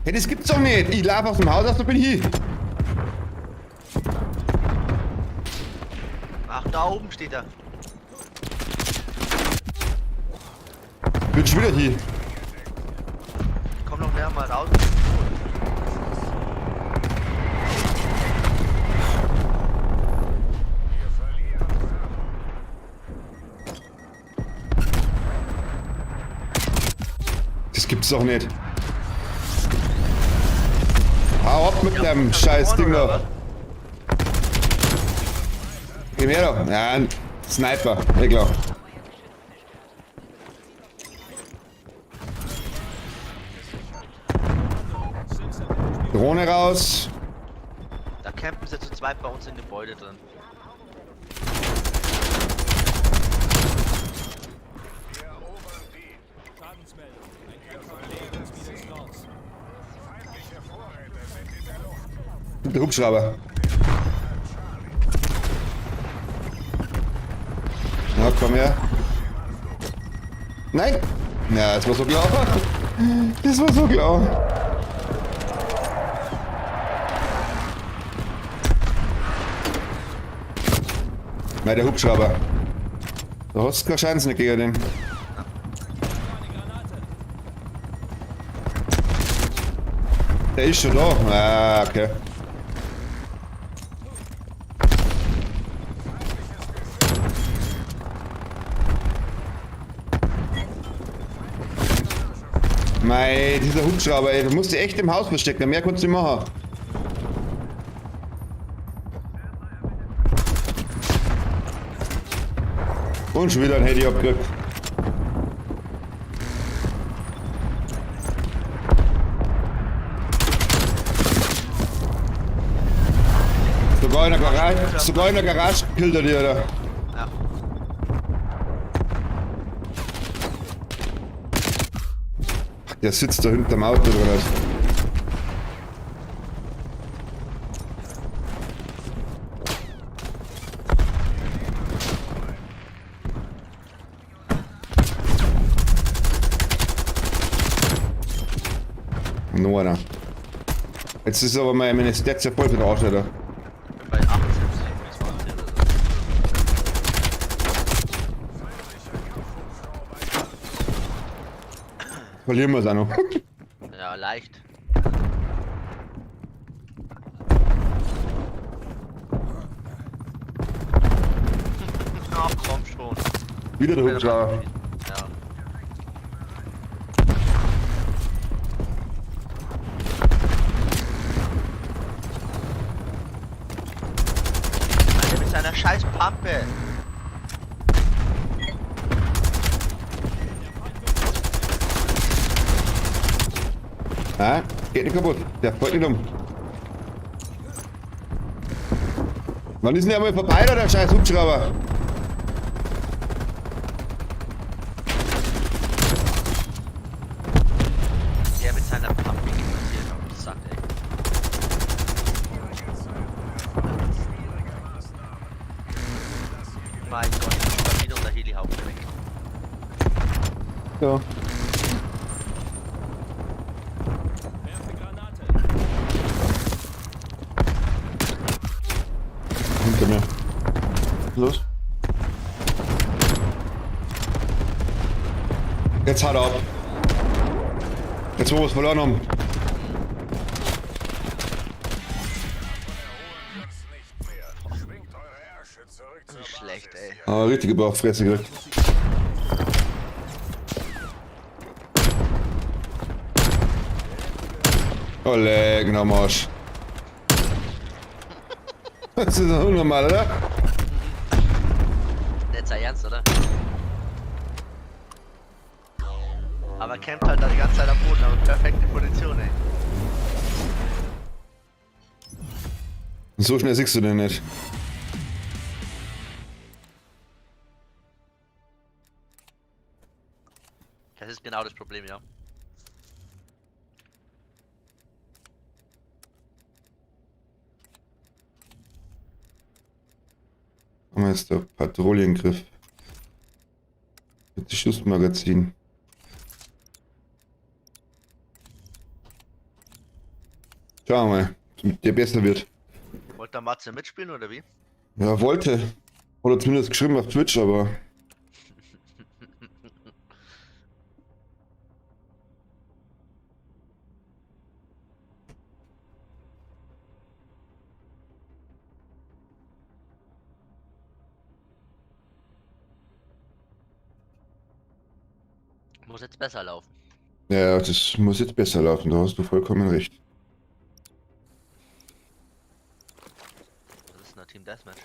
Hey, das gibt's doch nicht. Ich laufe aus dem Haus aus und bin hier. Ach, da oben steht er. Bin schon wieder hier. Komm noch näher mal raus. Wir verlieren Bravo. Das gibt's doch nicht. Hau ab mit Ja, dem da scheiß vorne, Ding oder da. was? Geh her da. Ja, ein Sniper, ich glaub. Drohne raus. Da campen sie zu zweit bei uns in dem Gebäude drin. Wir erobern B. Schadensmeldung. Ein Kämpfer nähert uns des Nords. Feindliche Vorräte sind in der Luft. Der Hubschrauber. Na, komm her. Nein! Ja, das war so klar. Das war so klar. Nein, der Hubschrauber. Du hast keine Chance nicht gegen den. Eine Granate. Der ist schon da. Ah, okay. Mei, dieser Hubschrauber, ey, du musst dich echt im Haus verstecken, mehr kannst du nicht machen. Und schon wieder ein Handy abgekriegt. Sogar in der Garage, sogar in der Garage killt er dir, oder? Ja. Der sitzt da hinterm Auto oder was? Noch einer. Jetzt ist aber meine Stats ja voll für den Arsch, Alter. Bin bei 78, 20 oder so. Verlieren wir es auch noch. Ja, leicht. Ach, komm schon. Wieder der Hubschrauber. Ja. Alter, mit seiner scheiß Pampe. Ah, geht nicht kaputt. Der fällt nicht um. Wann ist denn der mal vorbei, da, der scheiß Hubschrauber? Der mit seiner Pampe geht uns hier auf den Sack, ey. Mein Gott, ich bin wieder unter Heli-Haufen weg. Ja. Werfe Granate. Hinter mir. Los. Jetzt haut er ab. Jetzt, wo wir es verloren haben. Erholen wir uns nicht mehr. Schwingt eure Ärsche zurück zur Wie schlecht, Basis. ey. Ah, richtig über auf Fresse gekriegt. Oh, leck, am Arsch. Das ist doch unnormal, oder? Nicht sein Ernst, oder? Aber campt halt da die ganze Zeit am Boden, aber perfekte Position, ey. So schnell siehst du den nicht. Das ist genau das Problem, ja. Haben wir jetzt der Patrouillengriff. Mit Schussmagazin. Schauen wir mal, ob mit dir besser wird. Wollte der Matze mitspielen oder wie? Ja, wollte. Oder zumindest geschrieben auf Twitch, aber. Muss jetzt besser laufen. Ja, das muss jetzt besser laufen, da hast du vollkommen recht. Das ist ein Team Deathmatch.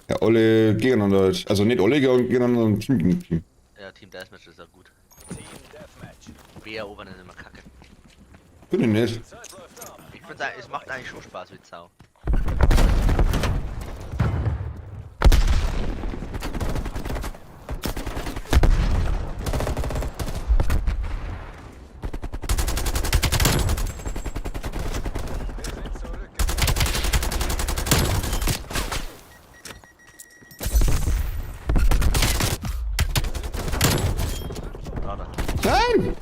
Ja, alle gegeneinander. halt. Also nicht alle gegeneinander, sondern Team gegen Team. Ja, Team Deathmatch ist ja gut. Team Deathmatch. B erobern ist immer kacke. Bin ich nicht. Zeit läuft ab. Ich finde, es macht eigentlich schon Spaß wie Sau. Wir sind zurückgefallen. Schade. Nein!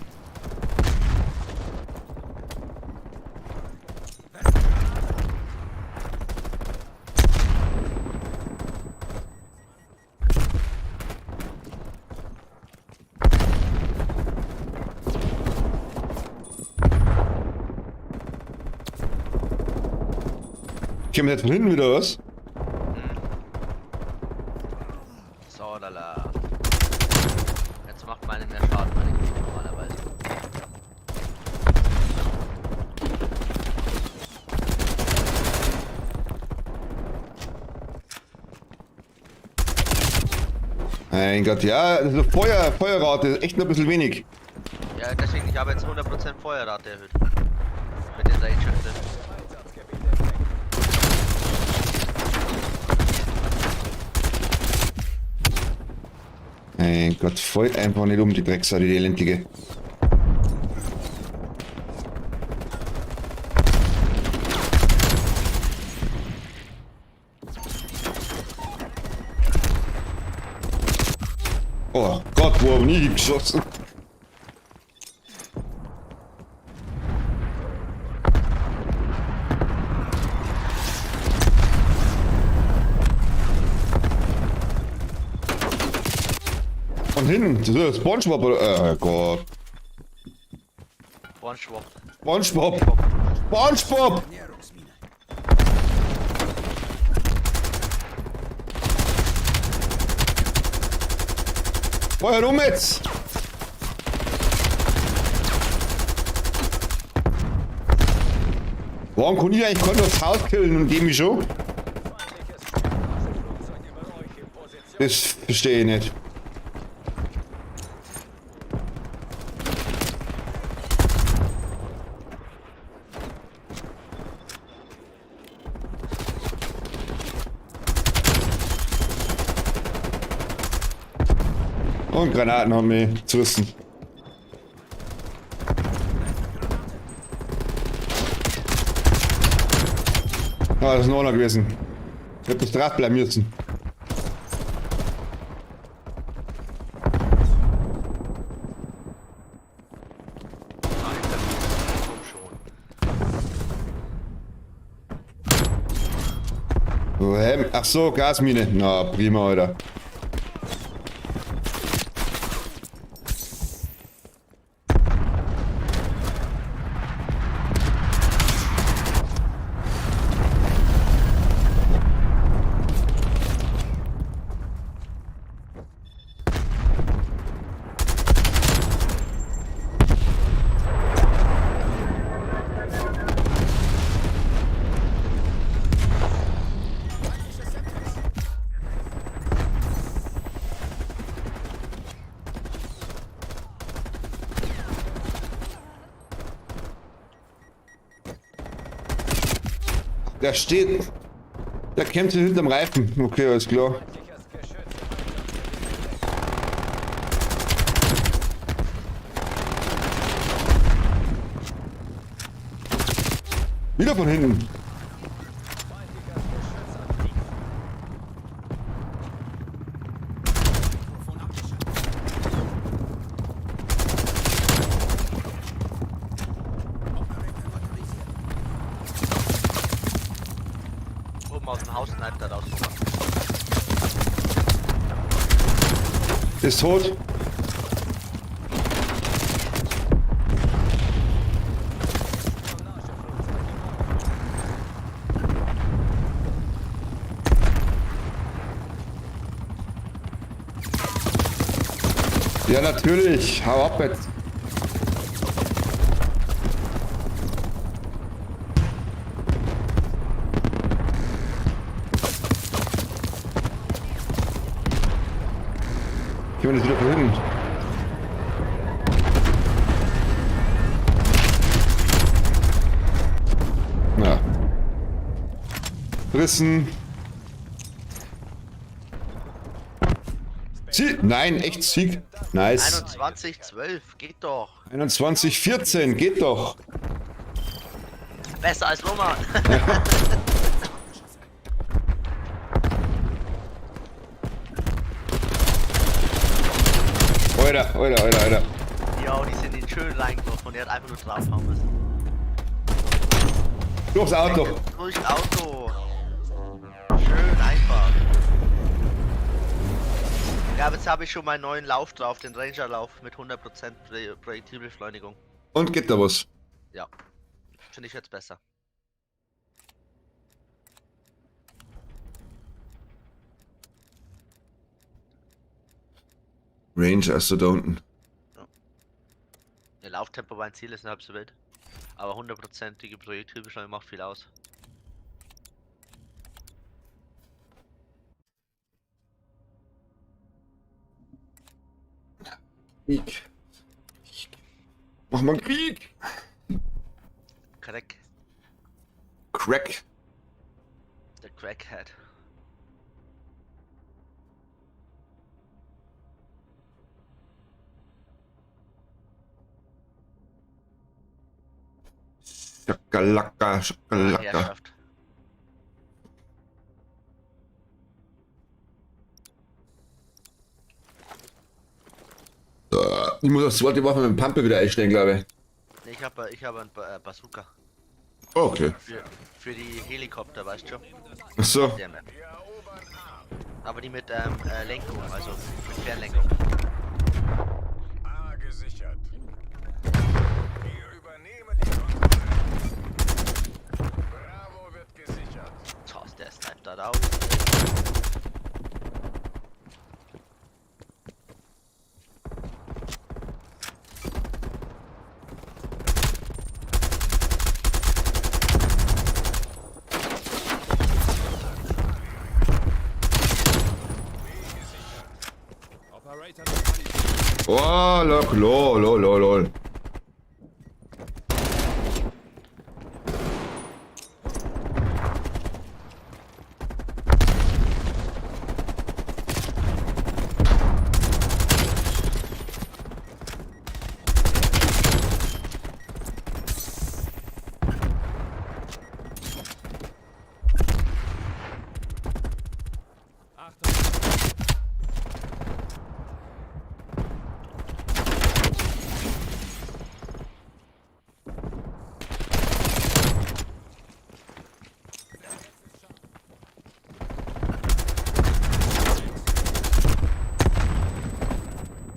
Kämen jetzt von hinten wieder was? So, lala. Jetzt macht meine mehr Schaden, meine Gegner normalerweise. Mein Gott, ja, also Feuerrate ist echt noch ein bisschen wenig. Ja, deswegen, ich habe jetzt 100% Feuerrate erhöht. Mit den Rage Shifter. Einsatzgebiet entdeckt. Mein Gott, fällt einfach nicht um, die Drecksau, die elendige. Oh Gott, wo hab ich nie geschossen? Von hinten, das ist ja Spongebob oder? Gott. SpongeBob. Spongebob! Spongebob! Näherungsmine. Feuer um jetzt! Warum kann ich eigentlich keinen aufs Haus killen und dem mich schon? Feindliches Spionageflugzeug über euch in Position. Das verstehe ich nicht. Und Granaten haben wir zerrissen. Ah, das ist noch einer gewesen. Ich hätte das bleiben müssen. Alter, komm schon. Woher? Ach so, Gasmine. Na, prima, Alter. Feindlicher Semtex. Der steht. Der kämpft hier hinterm Reifen. Okay, alles klar. Feindliches Geschütz im Einsatzgebiet entdeckt. Wieder von hinten. Feindliches Geschütz aktiv. Mikrofon abgeschaltet. Operator neutralisiert. Oben aus dem Haus sniped er raus. Ist tot. Ja, natürlich. Hau ab jetzt. Gehen wir das wieder von hinten. Na. Rissen. Sieg. Nein, echt Sieg. Nice. 21, 12, geht doch. 21, 14, geht doch. Besser als Roman. Alter, Alter, Alter, Alter. Ja, die sind ihn schön reingelaufen und er hat einfach nur draufhauen müssen. Durchs Auto. Durchs Auto. Schön einfach. Ja, aber jetzt habe ich schon meinen neuen Lauf drauf, den Ranger-Lauf mit 100% Projektilbeschleunigung. Und geht da was? Ja. Finde ich jetzt besser. Range, also da unten. Der Lauftempo beim Ziel ist halb so wild. Aber 100%ige Projektilbeschleunigung macht viel aus. Krieg. Mach mal Krieg. Crack. Crack. Der Crackhead. Schakalaka, schakalaka. Herrschaft. Ich muss das zweite Waffe mit dem Pampe wieder einstellen, glaube ich. Nee, ich habe ich hab einen Bazooka. Okay. Für die Helikopter, weißt du schon? Ach so. Der Map. Aber die mit Lenkung, also mit Fernlenkung. A gesichert. Wir übernehmen die Kontrolle. Bravo wird gesichert. Tja, der sniped da raus. Oh, look, lol, lol, lol, lol.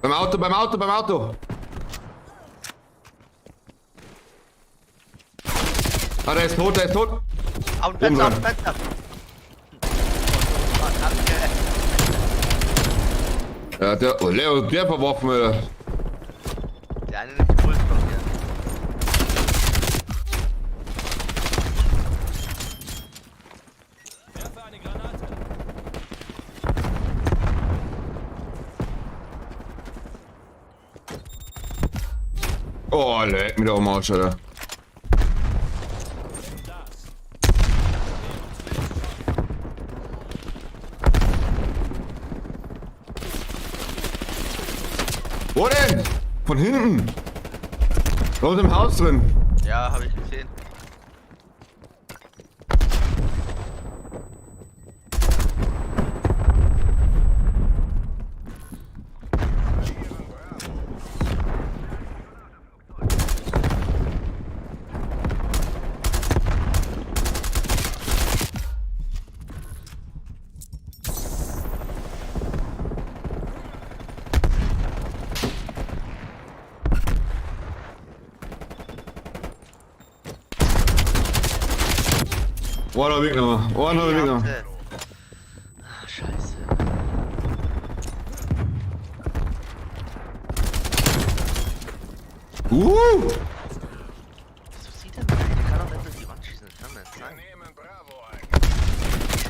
Beim Auto, beim Auto, beim Auto. Ah, der ist tot, der ist tot. Auf dem Fenster, auf dem dran. Fenster! Oh, danke. Ja, der, oh, Leo, der verworfen, Alter. Der eine nimmt die Puls von mir. Werfe eine Granate. Oh, leck mir doch am Arsch, Alter. Das. Wo denn? Von hinten. Da unten im Haus drin. Ja, habe ich gesehen. Einen hab ich genommen. Einen hab ich genommen. Ah, scheiße. Wieso sieht er mich? Der kann doch nicht durch die Wand schießen, das kann nicht Wir sein. nehmen Bravo ein.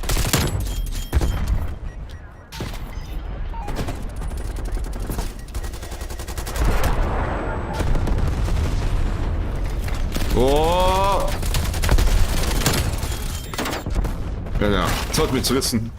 Oh! Ja, ja. Das hat mich zerrissen.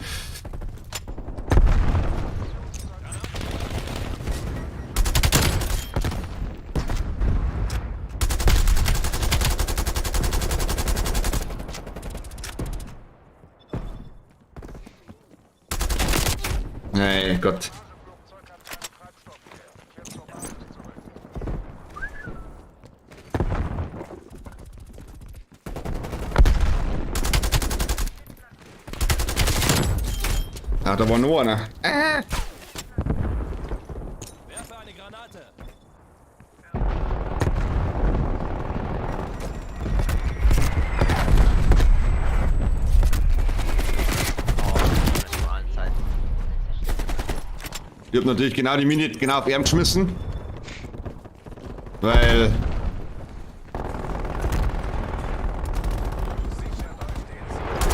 Nein, Gott. Flugzeug hat keinen Treibstoff mehr. Kehrt zur Basis zurück. Ah, da war noch einer. Werfe eine Granate. Oh, das ist von allen Seiten. Ich hab natürlich genau die Mine genau auf ihn geschmissen. Weil. Sichert euch den Sieg.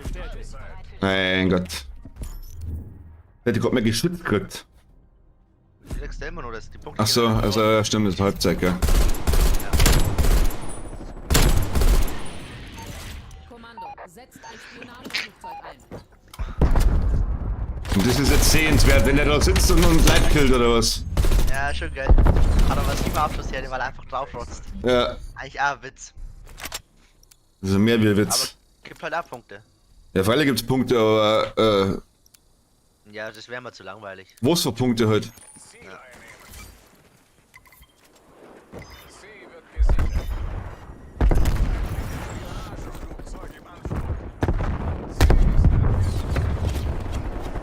Bestätigt. Mein Gott. Hätte gerade mehr geschützt gekriegt. Felix Dellmann oder ist die Punkte? Ach so, also ja, stimmt, das ist Halbzeit, gell. Kommando, setzt ein Spionageflugzeug ein. Und das ist jetzt sehenswert, wenn der da sitzt und Leid killt oder was. Ja, schon geil. Hat aber sieben Abschluss her, weil er einfach draufrotzt. Ja, Eigentlich auch ein Witz. das ist mehr wie ein Aber Witz. gibt halt auch Punkte. Ja, freilich gibt's Punkte, aber Ja, das wäre mal zu langweilig. was für Punkte halt? Ziel einnehmen. C wird gesichert. Spionageflugzeug im Anflug. C ist abgesichert.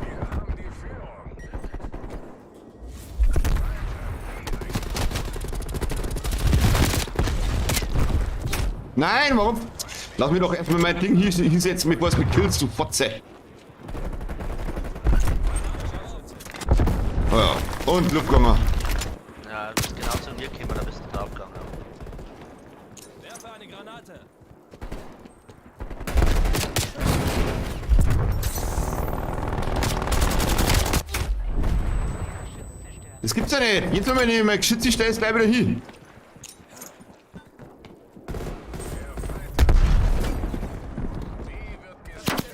Wir haben die Führung. Nein, warum? Lass mich doch erstmal mein Ding hinsetzen, bevor es mich killst, du Fotze. Oh ja, und Luftgegangen. Ja, du bist genau zu mir gekommen, da bist du draufgegangen. Ja. Werfe eine Granate. Das gibt's ja nicht. Jetzt, wenn ich mein Geschütz stelle, ist gleich wieder hin. B wird gesichert.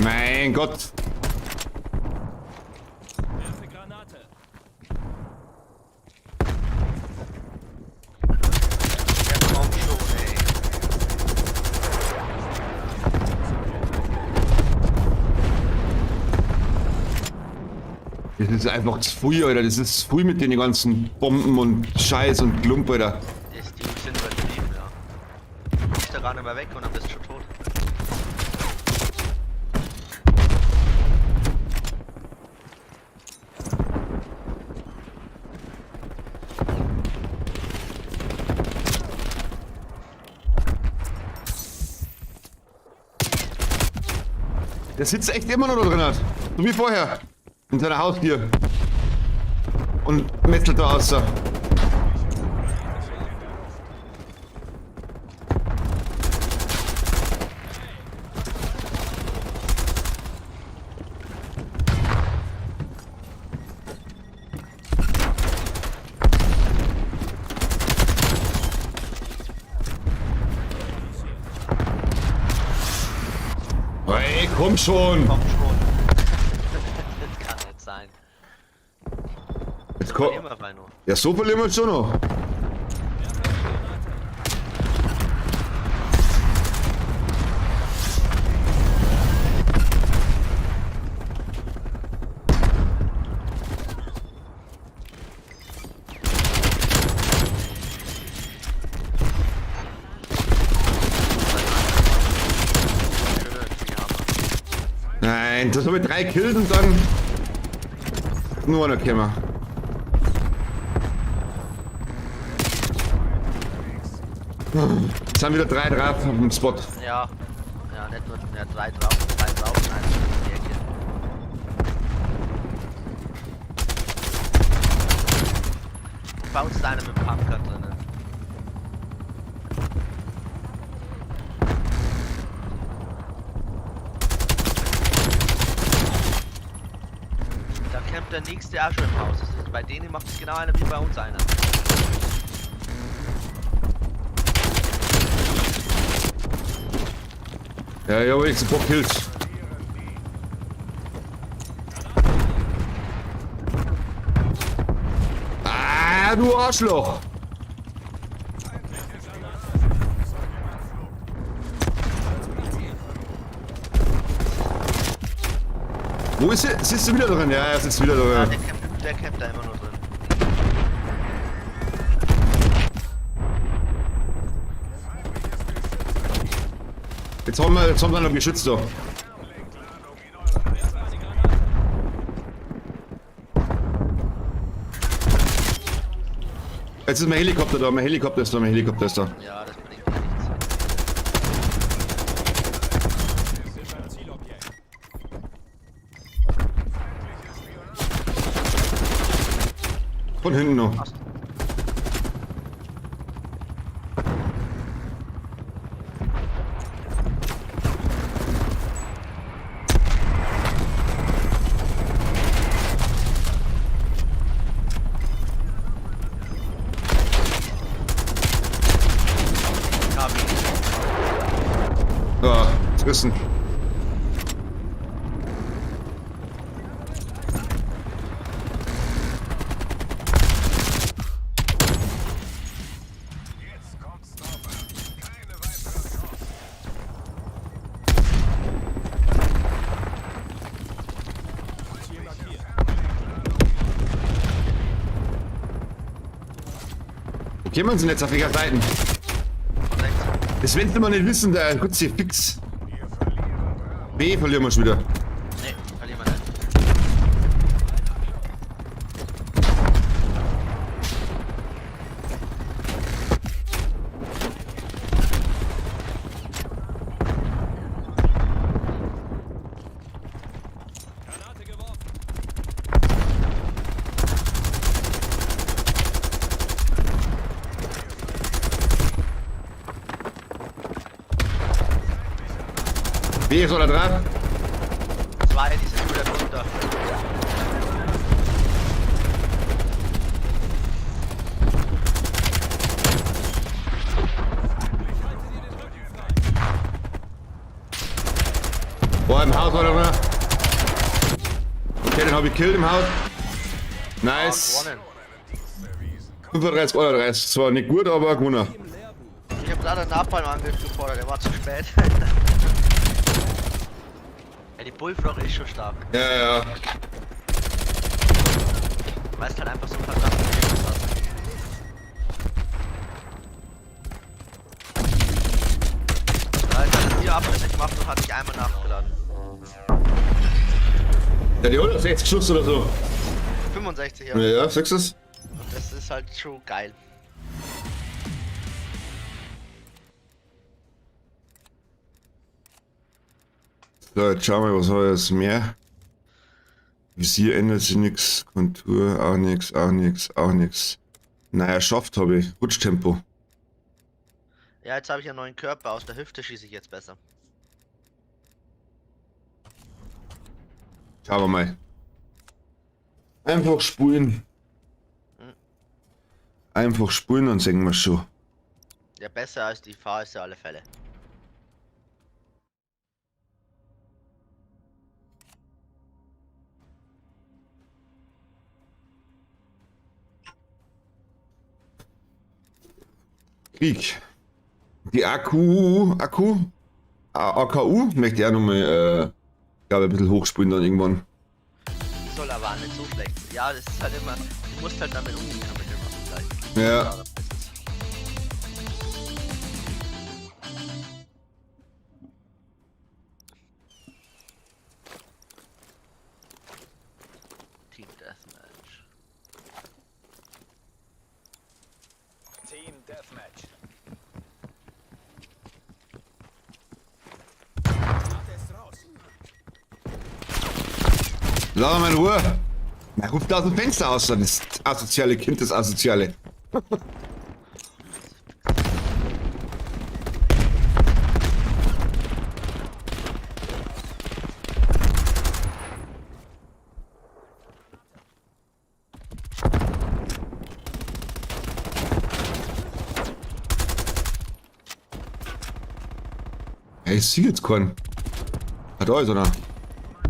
Mein Gott. Werfe Granate. Ja, komm schon, ey. Das ist einfach zu früh, Alter. Das ist zu früh mit den ganzen Bomben und Scheiß und Klump, Alter. Das, die sind übertrieben, ja. Du kommst da gar nicht mehr weg und dann bist du schon tot. Der sitzt echt immer noch da drin, hat. So wie vorher. In seiner Haustür. Und metzelt da außer. Hey, komm schon! Komm schon. Das kann nicht sein. Jetzt komm. Immer bei nur. Ja, so verlieren wir schon noch. Das habe ich 3 Kills und dann nur einer gekommen. Jetzt haben wieder 3 drauf auf dem Spot. Ja. Ja, nicht nur ja, 3 drauf, 3 drauf und 1 in die Ecke. Und bei uns ist einer mit dem Pumpgun drinnen. Da campt der nächste auch schon im Haus. Das ist, bei denen macht es genau einer wie bei uns einer. Ja, ich habe jetzt ein paar Kills. Ah, du Arschloch! Wo ist er? Sitzt du wieder drin? Ja, er sitzt wieder Ja, drin. der campt da immer nur drin. Jetzt haben wir noch Geschütz da. Jetzt ist mein Helikopter da, mein Helikopter ist da, mein Helikopter ist da. Ja, das bringt dir nichts. Wir sind beim Zielobjekt. Von hinten noch. KW. Ja, zerrissen. Jetzt kommt's drauf an. Keine weitere Chance. Ziel markiert. Wo kommen sie denn jetzt auf welcher Seite? Von rechts. Das wenn sie mal nicht wissen, da kurz hier fix. Wir verlieren Bravo. B verlieren wir schon wieder. Nee, verlieren wir nicht. Granate geworfen. B ist oder dran. Zwei, die sind wieder drunter. Boah, im Haus oder drin. Okay, den habe ich gekillt im Haus. Nice. Gewonnen. 35, 31. Zwar nicht gut, aber gewonnen. Ich habe gerade einen Napalm-Angriff gefordert, der war zu spät. Ja, die Bullfrog ist schon stark. Ja, ja. Weil es halt einfach so verdammt viel hat. Ja, jetzt hat er 4 Abschnitte gemacht und hat sich einmal nachgeladen. Ja, die 160 Schuss oder so. 65, ja. Ja, ja, sagst du es? Und das ist halt schon geil. So, jetzt schauen wir, was haben wir jetzt mehr? Visier ändert sich nichts, Kontur auch nichts, auch nichts, auch nichts. Naja, schafft habe ich. Rutschtempo. Ja, jetzt habe ich einen neuen Körper. Aus der Hüfte schieße ich jetzt besser. Schauen wir mal. Einfach spulen. Einfach spulen und sehen wir schon. Ja, besser als die Fahr ist ja alle Fälle. Krieg. Die AKU, AKU möchte ich auch nochmal, glaube ich, ein bisschen hochspulen dann irgendwann. Die soll aber auch nicht so schlecht sein. Ja, das ist halt immer. Du musst halt damit umgehen können mit dem Waffen gleich. Ja. das ist- Team Deathmatch. Team Deathmatch. Granate ist raus. Lass mal in Ruhe. Na, ruft da aus dem Fenster aus, dann das asoziale Kind, das asoziale. Ey, ich sehe jetzt keinen. Hat euch, oder?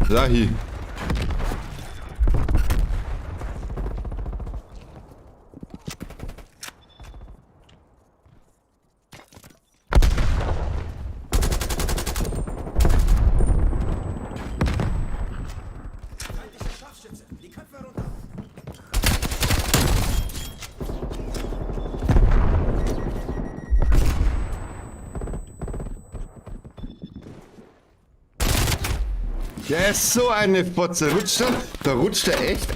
Da hier. Feindlicher Scharfschütze. Die Köpfe runter. Der ist so eine Fotze. Rutscht er? Da rutscht er echt.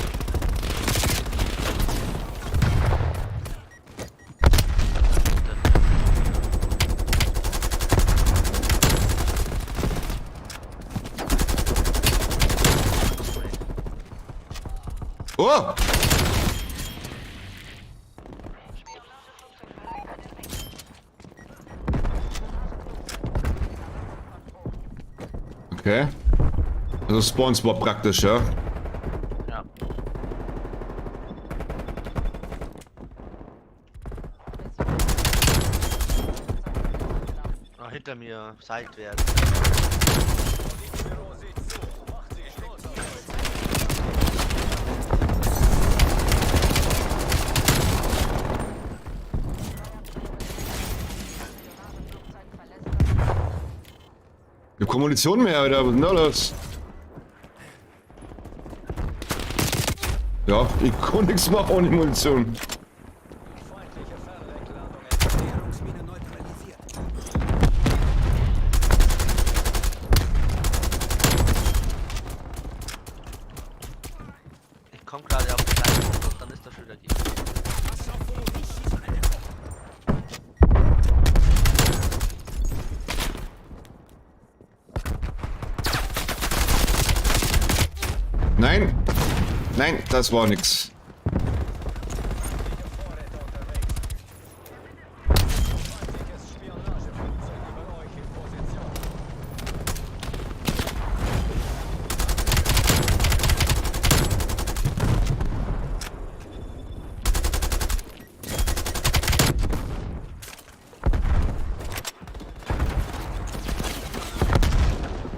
Oh! Okay. Also Spawn Swap praktisch, ja? Ja. Oh, hinter mir, seitwärts. Büro sieht zu. Macht sie stolz auf euch. Spionageflugzeug verlässt das Ich hab keine Munition mehr, Alter. Was ist denn da los? Ja, ich kann nichts machen ohne Munition. Feindliche Fernlenkladung entdeckt. Näherungsmine neutralisiert. Ich komm gerade auf den kleinen Punkt und dann ist da schon wieder die. Pass auf, wo ich schieße, Alter. Nein! Nein, das war nix. Feindliche Vorräte unterwegs. Feindliches Spionageflugzeug über euch in Position.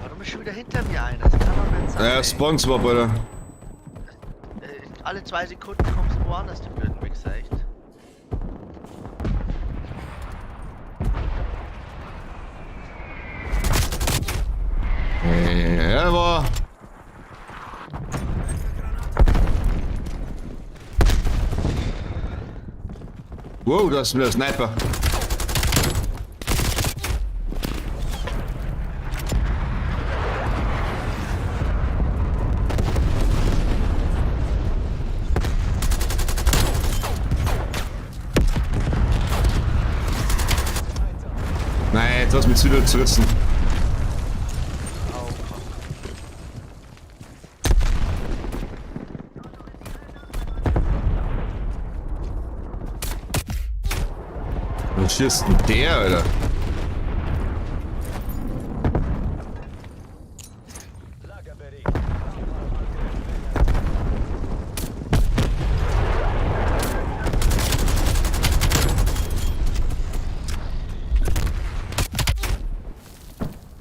Warum ist schon wieder hinter mir einer? Das kann doch nicht sein. Ja, ey. Spawn Swap, Alter. Alle 2 Sekunden kommst du woanders, die blöden Wichser, echt. Ja, war. Wow, da ist wieder der Sniper. Nein, jetzt hast du mich wieder zerrissen. Was schießt denn der, Alter? Lagerbericht.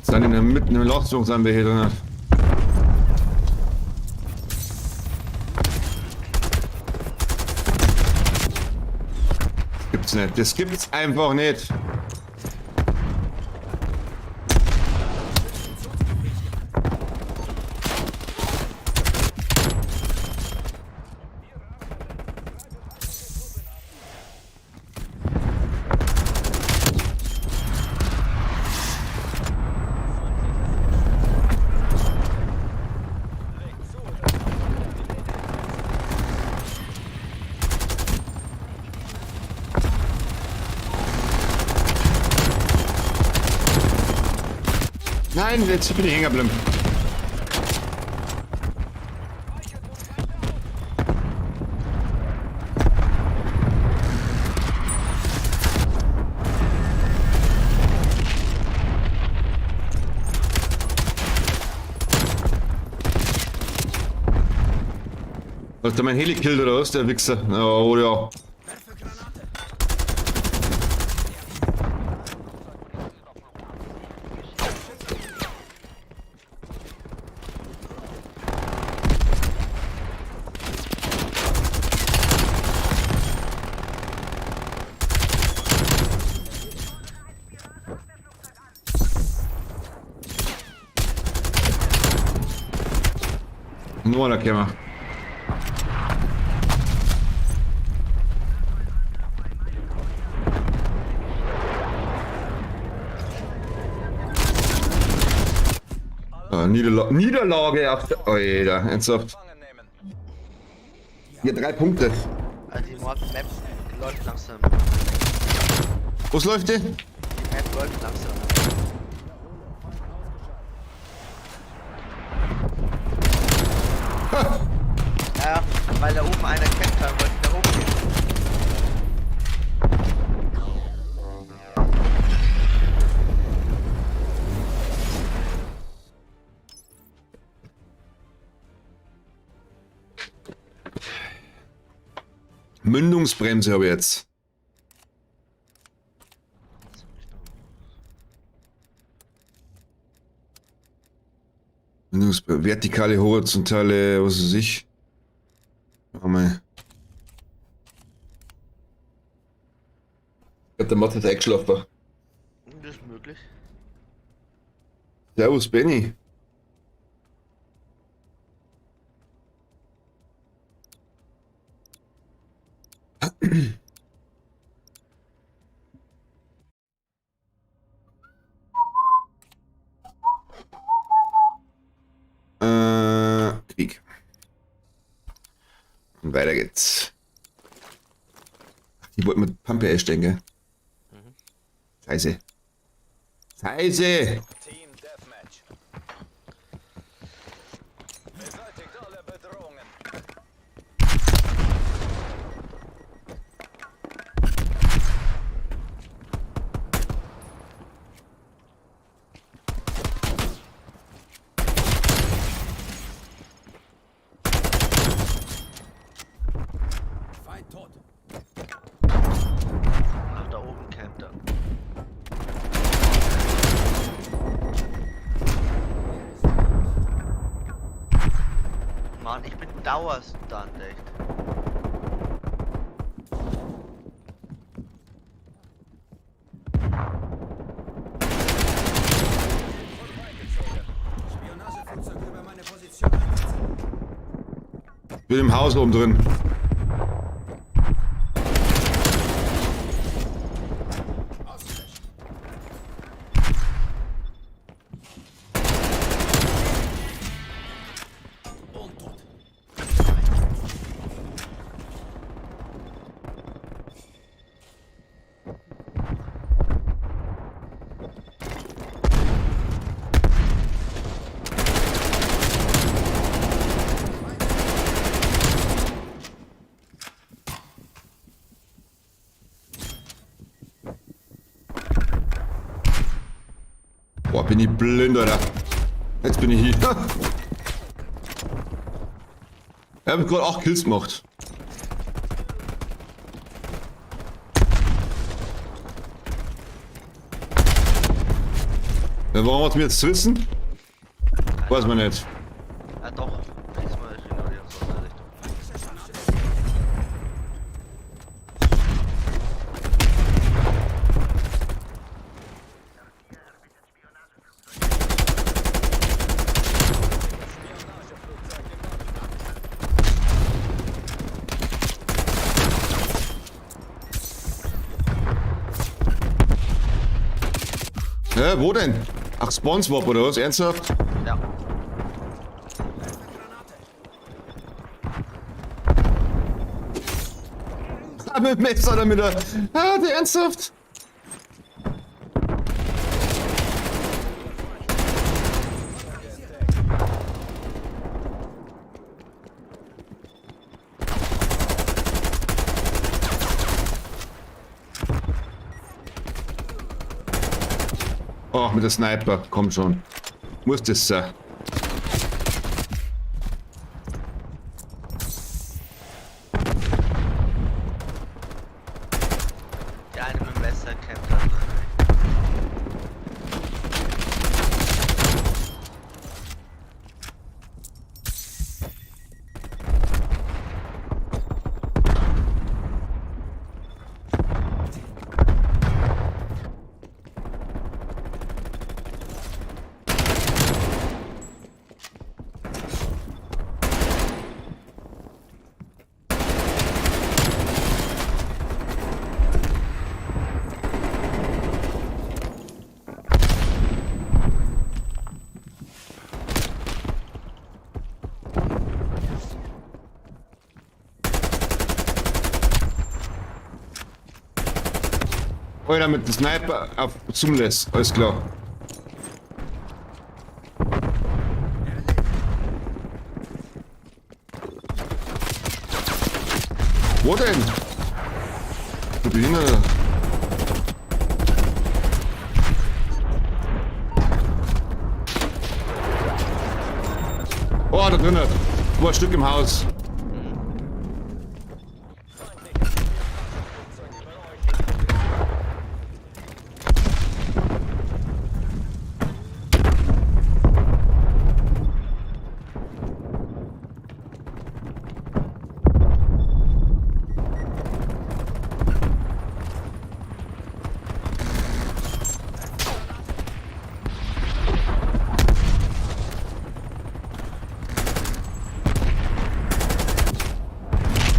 Sind in der mitten im Loch sind wir hier drin. Das gibt's nicht. Das gibt's einfach nicht. Legt zu, dass die Nein, jetzt bin ich hängen geblieben. Hat der mein Heli gekillt oder was, der Wichser? Oh ja. Werfe Granate. Nur einer käme. Ah, Niederlage auf der. Alter, ernsthaft. Gefangen nehmen. Ja, 3 Punkte. Also die Map läuft langsam. Was läuft die? Die Map läuft langsam. Ja, weil da oben einer kämpft, dann wollte ich da hochgehen. Mündungsbremse habe ich jetzt. Was hab ich noch? Mündungsbremse, vertikale, horizontale, was weiß ich. Warte mal. Ich glaube, der Martin ist eingeschlafen. Das ist möglich. Servus, Benny. Krieg. Und weiter geht's. Ach, die wollten mit Pampe einstellen, gell? Scheiße. Scheiße! Team Deathmatch. Beseitigt alle Bedrohungen. Feind tot. Ach, da oben campt er. Mann, ich bin dauerstunned, echt. Spionageflugzeug über meine Position einsetzen. Bin im Haus oben drin. Ausgelöscht. Und tot. Boah, bin ich blind, Alter. Jetzt bin ich hier. Ich hab gerade 8 Kills gemacht. Ja, warum hat's mir jetzt wissen? Weiß man nicht. Ah doch, diesmal ist genau die andere Richtung. Hä, wo denn? Ach, Spawn Swap oder was? Ernsthaft? Ja. Ah, mit Messer damit er. Ah, der ernsthaft? Oh, mit der Sniper, komm schon. Muss das sein. Der eine mit dem Messer kämpft da drin. Alter, mit dem Sniper auf Zoomless, alles klar. Wo denn? Du Behinderter. Oh, da drinnen. War ein Stück im Haus.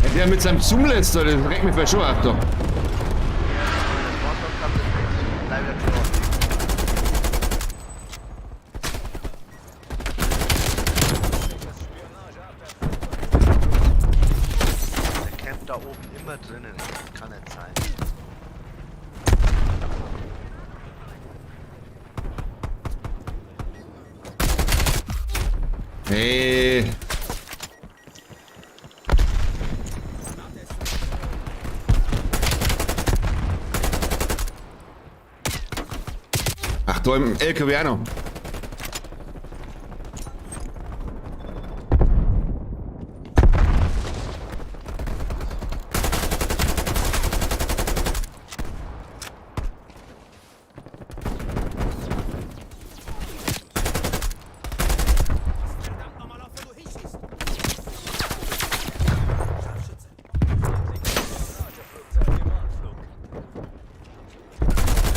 Ja, der mit seinem Zoomless da, das regt mich vielleicht schon auf da. Das Wort kommt das nicht. Bleib wieder tot. Der campt da oben immer drinnen. Das kann nicht sein. Hey. Ach, da im LKW auch noch. Verdammt nochmal auf, wo du hinschießt! Scharfschütze! Spionageflugzeug im Anflug. Ziel ist zum Greifen nah. Bringt es zu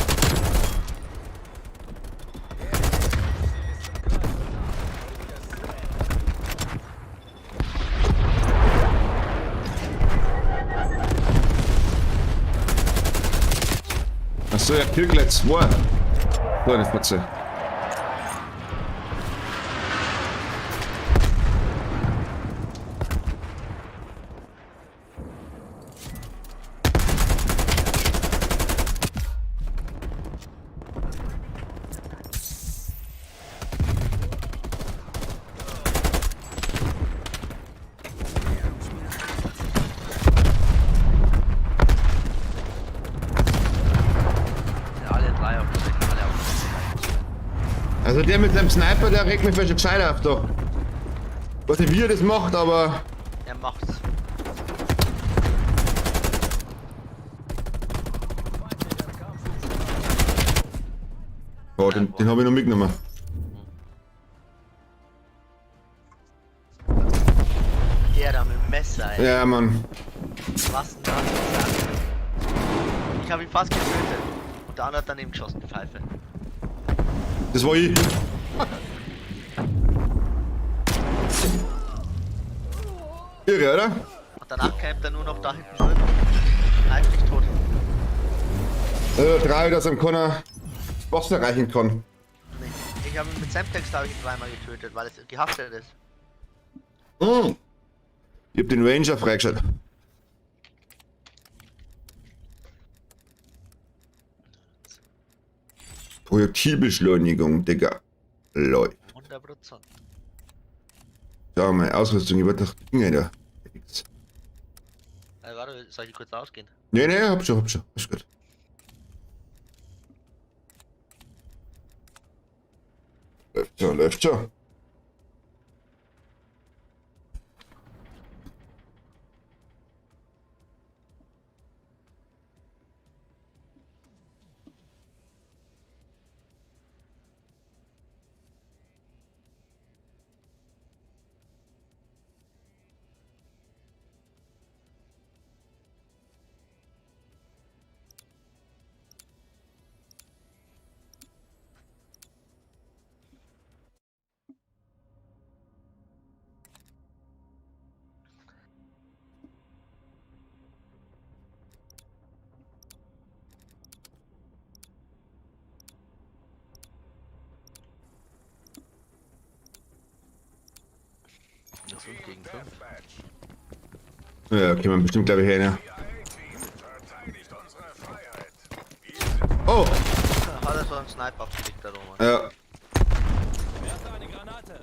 Ende. Achso, ja, kill gleich zwei. So eine Fotze. Sind alle drei auf dem alle auf dem Also der mit seinem Sniper, der regt mich vielleicht schon gescheit auf da. Weiß nicht, wie er das macht, aber... Er macht's. Feindlicher Kampfhubschrauber. Oh, den habe ich noch mitgenommen. Der da mit dem Messer, ey. Ja, Mann. Was denn das jetzt? Ich habe ihn fast getötet. Und der andere hat daneben geschossen, die Pfeife. Das war ich. Irre, oder? Und danach campt er nur noch da hinten drin. Kneift mich tot. Drei, dass am Connor das Boss erreichen kann. Nee. Ich habe ihn mit Semtex, da habe ich ihn dreimal getötet, weil es gehaftet ist. Ich hab den Ranger freigeschaltet. Projektilbeschleunigung, Digga. Läuft. 100%. Schau mal, Ausrüstung, ich wollte doch Dinge da. Warte, soll ich kurz rausgehen? Nee, nee, hab schon, hab schon. Ist gut. Läuft schon, läuft schon. Das 5 gegen 5. Deathmatch. Ja, okay, man bestimmt, glaube ich, her, ne? CIA-Team verteidigt unsere Freiheit. Wir sind Oh! Hat er so einen Sniper abgelegt da Roman. Ja. Werfe eine Granate.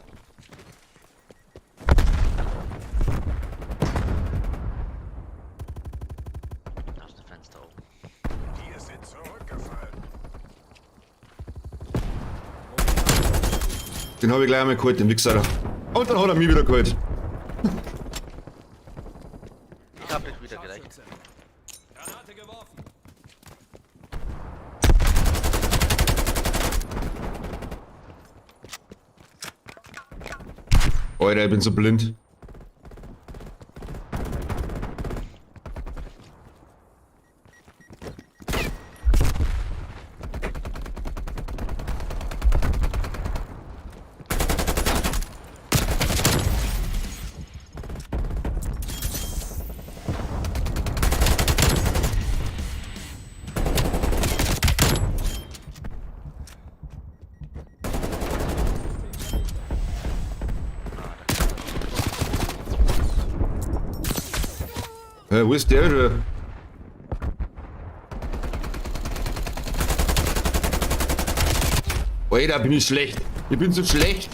Aus dem Fenster oben. Wir sind zurückgefallen. Den habe ich gleich einmal geholt, den Wichser da. Und dann hat er mich wieder geholt. Ich hab dich wieder gerecht. Scharfschütze. Granate geworfen. Alter, ich bin so blind. Hä, wo ist der denn? Alter, bin ich schlecht. Ich bin so schlecht.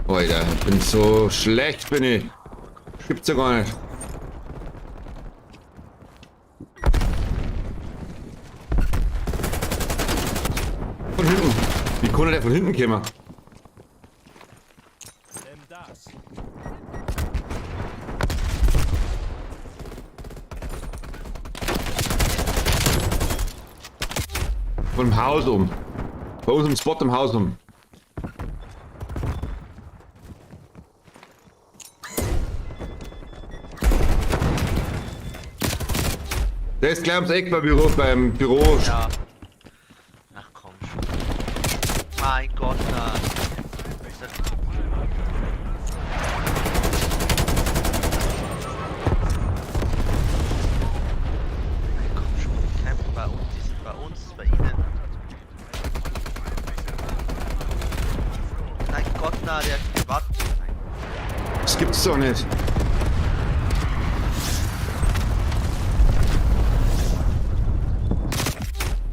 Alter, ich bin so schlecht, bin ich. Gibt's ja gar nicht. Von hinten. Wie konnte der von hinten kommen? Nimm das. Von dem Haus um. Bei uns im Spot im Haus um. Der ist gleich ums Eck beim Büro. Ja. Ach komm schon. Mein Gott, na. Ist das Ey, komm schon, die kämpfen bei uns, die sind bei uns, bei ihnen. Mein Gott, na, der warte. Das gibt's doch nicht.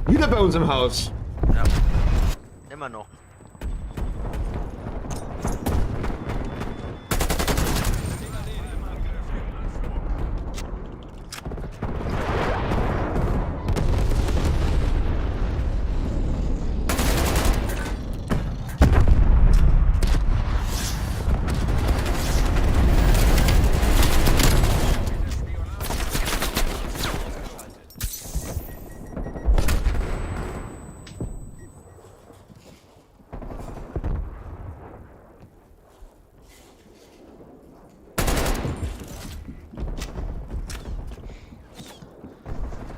Wieder bei uns im Haus. Ja. Immer noch.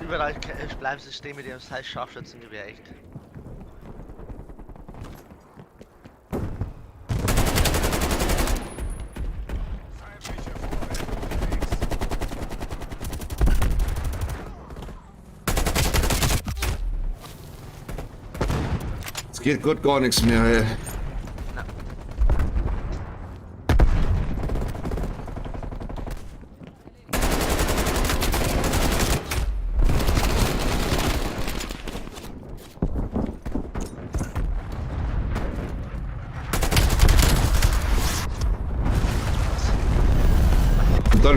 Überall bleiben sie stehen mit ihrem scheiß Scharfschützengewehr, echt. Feindliche Vorräte unterwegs. Es geht gut gar nichts mehr. Ey. Na.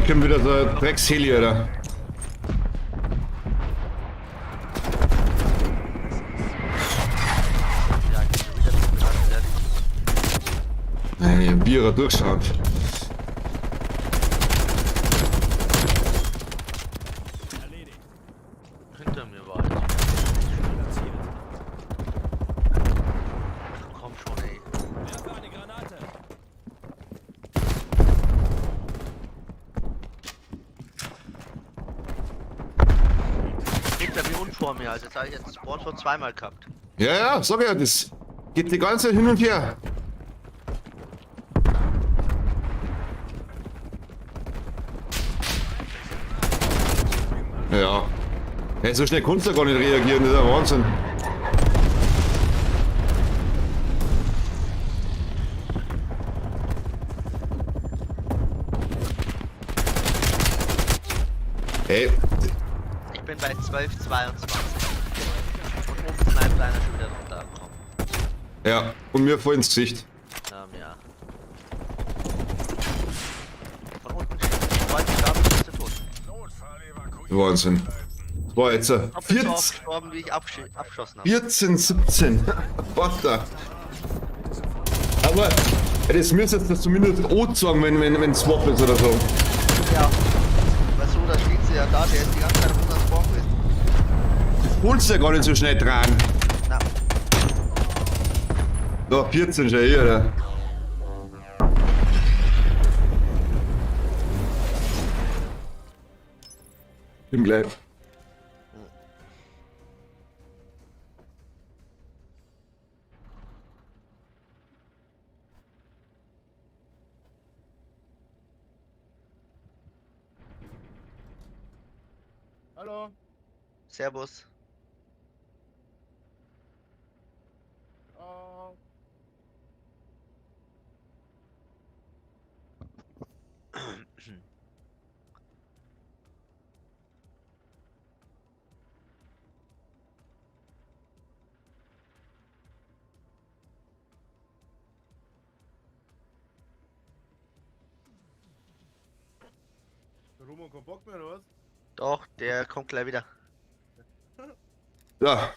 kommt wieder so ein Drecksheli, Alter. Ja, ich bin schon wieder zu fertig. Ey, Vierer durchschaut. Erledigt. Hinter mir war jetzt. Platziert. Ach, komm schon, ey. Werfe eine Granate. Hinter mir und vor mir. Also jetzt habe ich jetzt Spawn schon zweimal gehabt. Ja, ja, sag ja, das geht die ganze Zeit hin und her. Ja. Hey, so schnell kannst du gar nicht reagieren, das ist ja Wahnsinn. Ey, Ich bin bei 12,22. Und oben sniped einer schon wieder runter. Komm. ja, und mir voll ins Gesicht. Ja. Von unten schießt sobald ich da bin, bist du tot. Notfallevakuierung. Wahnsinn. Das war jetzt Doppelt so 14, oft gestorben, wie ich abgeschossen habe. 14, 17. What the? Aber das müsste jetzt zumindest O sagen, wenn Swap ist oder so. Ja. Weißt du, da steht sie ja da, der ist die ganze Zeit auf unseren Spawn gewesen. Das holst du ja gar nicht so schnell dran. Na, Da, 14 schon hier, oder? Bin gleich. Hallo. Servus. Oh. Der Roman keinen Bock mehr, oder was? Doch, der kommt gleich wieder. Ja.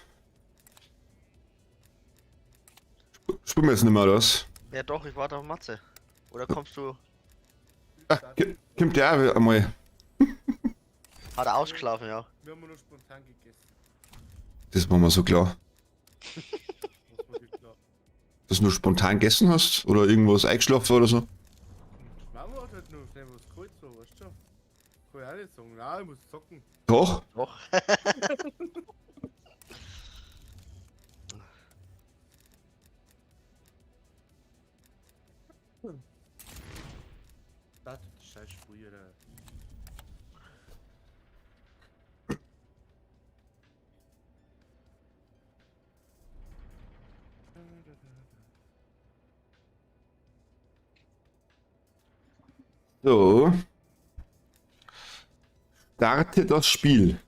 Spielen wir jetzt nicht mehr, oder was? Ja doch, ich warte auf Matze. Oder kommst du. Ah, kommt der auch einmal. Hat er ausgeschlafen, ja. Wir haben nur spontan gegessen. Das war mir so klar. Was war dir klar? Dass du nur spontan gegessen hast oder irgendwas eingeschlafen war oder so. Mama hat halt nur schnell was geholt, so, weißt du? Kann ich auch nicht sagen. Nein, ich muss zocken. Doch. Doch. Das tut die scheiß Sprühe, Alter. So. Starte das Spiel.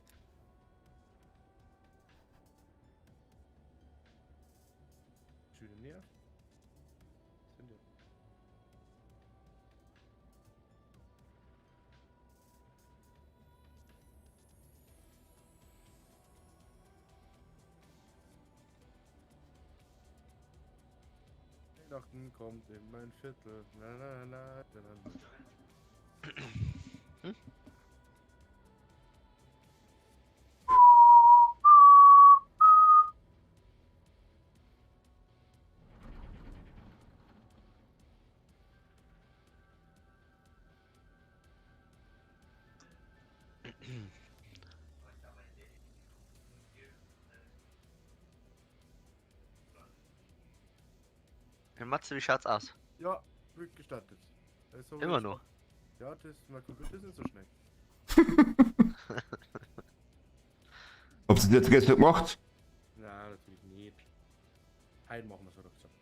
Schön näher. Sind ja. Weihnachten kommt in mein Viertel. Na, na, na, na, na, na. Hey Matze, wie schaut's aus? Ja, wird gestartet. Also, Immer noch. Ja, das, mein Computer ist nicht so schnell. Habt ihr das jetzt gestern gemacht? Na, natürlich nicht. Heute machen wir es, oder gesagt.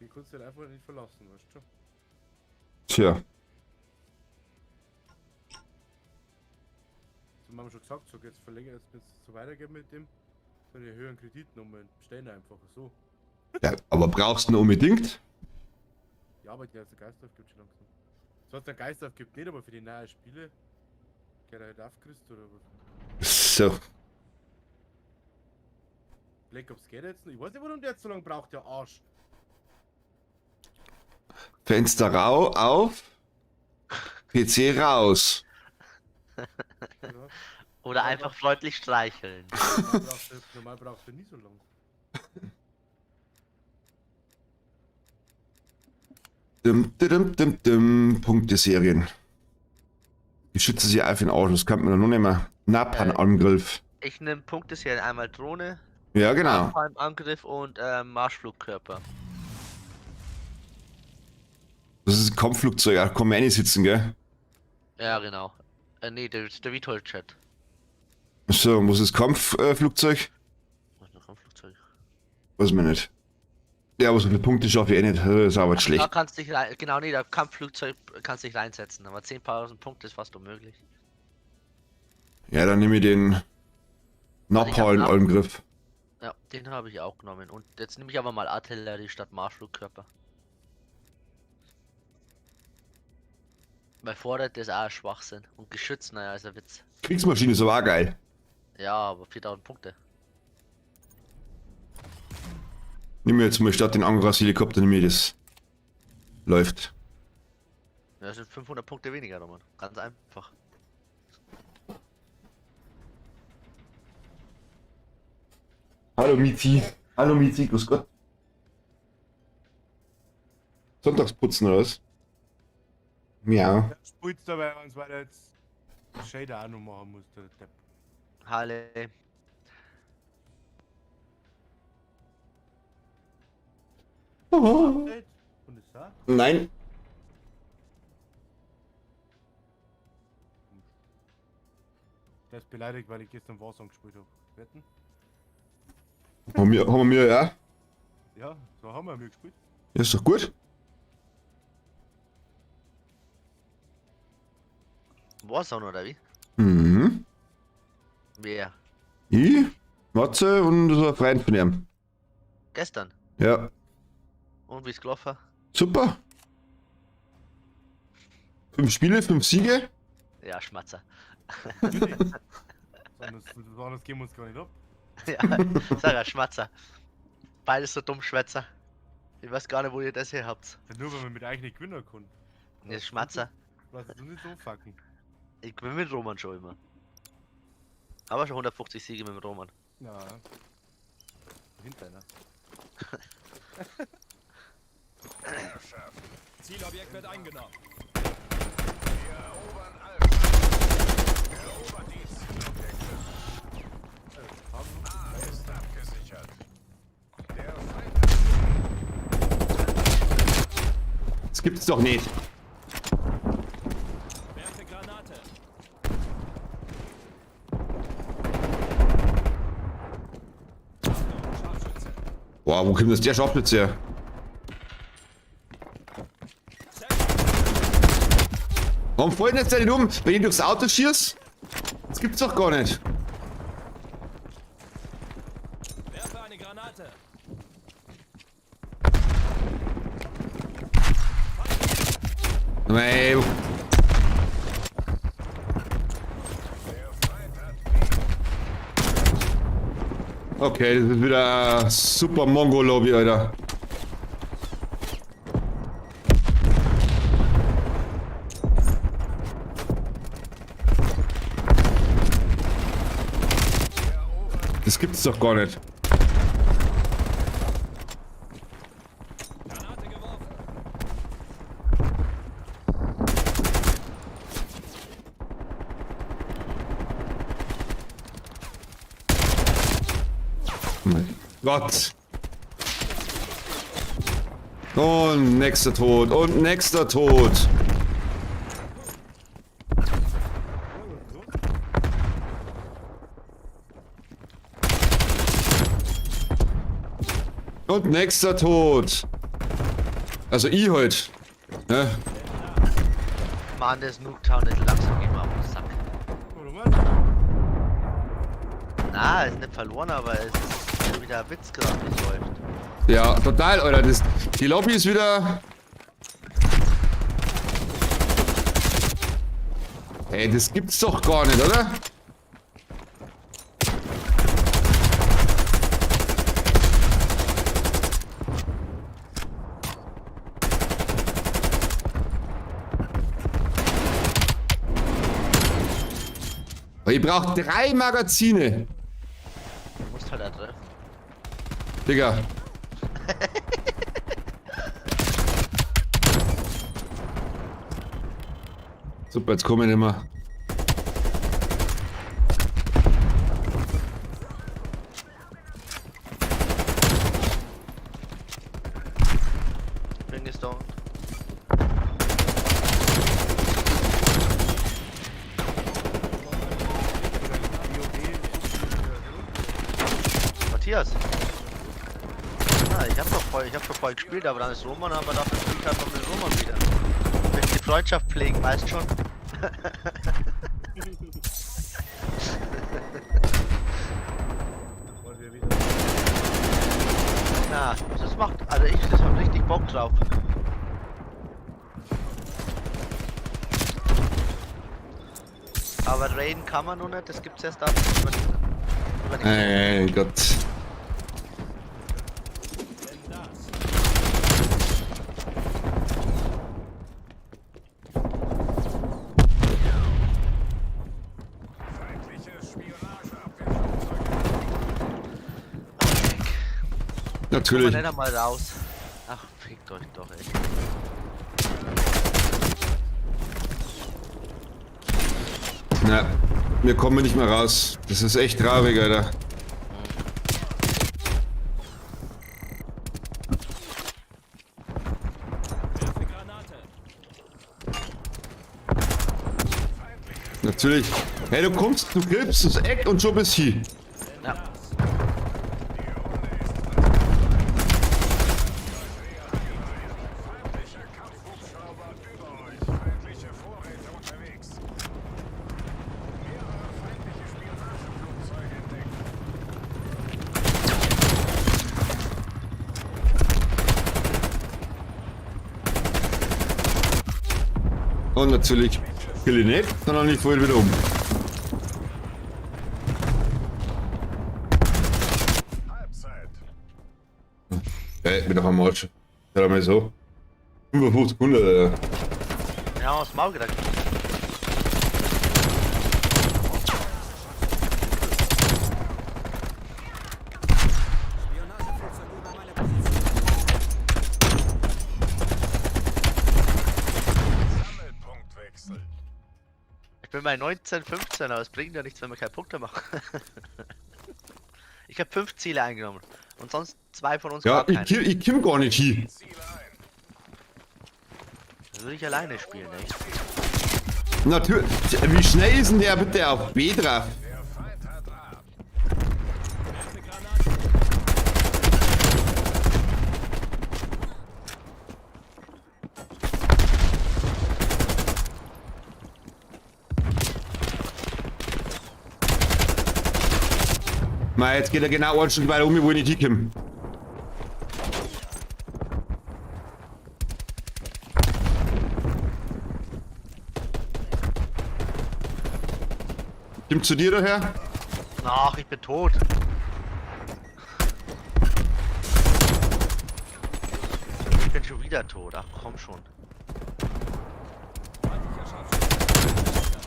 Den kannst du halt einfach nicht verlassen, weißt du? Tja. Das haben wir schon gesagt, so jetzt verlängert, jetzt wenn es so weitergeht mit dem, so eine höheren Kreditnummern bestellen einfach so. Ja, aber brauchst du ihn unbedingt? Ja, aber der Geist aufgibt schon langsam. Das heißt, der Geist aufgibt nicht, aber für die neuen Spiele. Geht er halt aufgerüstet oder was? So. Black Ops geht jetzt noch. Ich weiß nicht, warum der jetzt so lange braucht, der Arsch. Fenster rau auf. PC raus. Ja. Oder einfach freundlich streicheln. Normal braucht er nie so lange. Dum, dum, dum, dum, Punkte-Serien. Die schützen sich auf den Arsch, das kann man doch noch nicht mehr. Napalm-Angriff. Ich nehme Punkte-Serien. Einmal Drohne, Ja, genau. Angriff und Marschflugkörper. Das ist ein Kampfflugzeug, da kann man eh nicht sitzen, gell? Ja, genau. Nee, der VTOL-Chat. So, und was ist Kampfflugzeug? Was ist ein Kampfflugzeug? Weiß man nicht. Ja, aber so viele Punkte schaffe ich eh nicht. Das ist aber Da schlecht. kannst dich rein, genau, nee, da Kampfflugzeug kannst dich reinsetzen, aber 10.000 Punkte ist fast unmöglich. Ja, dann nehme ich den Napalm-Angriff. Ja, den habe ich auch genommen. Und jetzt nehme ich aber mal Artillerie statt Marschflugkörper. Weil Vorräte ist auch ein Schwachsinn. Und Geschütz, naja, ist ein Witz. Kriegsmaschine ist aber auch geil. Ja, aber 4000 Punkte. Nimm mir jetzt mal statt den Angriffshelikopter, nimm mir das. Läuft. Ja, das sind 500 Punkte weniger, Roman. Ganz einfach. Hallo Mizi. Hallo Mizi, grüß Gott. Sonntagsputzen oder was? Miau. Der spielt dabei, wenn's weiter jetzt Shader auch noch machen muss, der Depp. Halle. Update? Und ist da? Nein. Der ist beleidigt, weil ich gestern Warzone gespielt habe. Wetten? Haben wir ja. Ja, so haben wir mir gespielt. Ja, ist doch gut. Warzone oder wie? Mhm. Wer? Ich, Matze und so ein Freund von ihm. Gestern. Ja. Und wie ist gelaufen? Super. 5 Spiele, 5 Siege. Ja, Schmatzer. Natürlich. Anders geben wir uns gar nicht ab. Ja, sag ja, Schmatzer. Beides so dumm Schwätzer. Ich weiß gar nicht, wo ihr das her habt. Ja, nur weil wir mit euch nicht gewinnen können. Ne, Schmatzer. Lass uns nicht so fucken. Ich bin mit Roman schon immer. Aber schon 150 Siege mit dem Roman. Na. Hinter einer. Herrschaft. Zielobjekt wird eingenommen. Wir erobern Alpha. Erobert die Zielobjekte. A ist abgesichert. Der Feind hat Das gibt's doch nicht. Werfe Granate. Achtung, Scharfschütze. Boah, wo kommt das der Scharfschütze her? Warum fällt denn jetzt der nicht um, wenn ich durchs Auto schieß? Das gibt's doch gar nicht. Werfe eine Granate. Ey, Der Feind hat B. okay, das ist wieder super Mongo-Lobby, Alter. Das gibt's doch gar nicht. Granate geworfen. Mein Gott. Und nächster Tod. Und nächster Tod. Und nächster Tod. Also ich halt. Ne? Mann, das Nuketown ist langsam geht mir auf den Sack. Warum? Na, ist nicht verloren, aber es ist schon wieder ein Witz gerade, wie es läuft. Ja, total, Alter. Das, die Lobby ist wieder. Ey, das gibt's doch gar nicht, oder? Ich brauche 3 Magazine. Du musst halt auch treffen. Digga. Super, jetzt komme ich nicht mehr. Bin gestoned. Matthias. Ah, ich hab schon voll gespielt, aber dann ist Roman, aber dafür spiele ich halt noch mit Roman wieder. Wenn die Freundschaft pflegen, weißt schon. Wollen wir wieder. Na, das macht, also ich, das hab richtig Bock drauf. Aber reden kann man noch nicht, das gibt's erst ab über Ey, Gott. Denn das. Feindliches Spionageabwehrflugzeug. Natürlich. Komm nicht einmal raus. Ach, fickt euch doch, ey. Na, wir kommen nicht mehr raus. Das ist echt traurig, Alter. Werfe Granate. Natürlich. Hey, du kommst, du griffst das Eck und schon bist hier. Ja. Feindlicher Kampfhubschrauber über euch. Feindliche Vorräte unterwegs. Mehrere feindliche Spionageflugzeuge entdeckt. Und natürlich kill ich nicht, sondern ich fall wieder um. Halbzeit. Ey, bin doch am Arsch. Hör mal so. 55 Hunde, Alter. Ja, aus dem Maul gekriegt. Spionageflugzeug über meiner Position. Sammelpunktwechsel. Ich bin bei 19, 15, aber es bringt ja nichts, wenn wir keine Punkte machen. Ich habe 5 Ziele eingenommen. Und sonst 2 von uns Ja, gar keine. ich kill gar nicht hier. Ziele ein. Dann würde ich alleine spielen, echt. Natürlich. Wie schnell ist denn der bitte auf B drauf? Der Feind hat A. Werfe Granate. Mei, jetzt geht er genau ein Stück weiter um, wo ich nicht hinkomme. Komm zu dir daher? Ach, ich bin tot. Ich bin schon wieder tot. Ach, komm schon. Feindlicher Scharfschütze.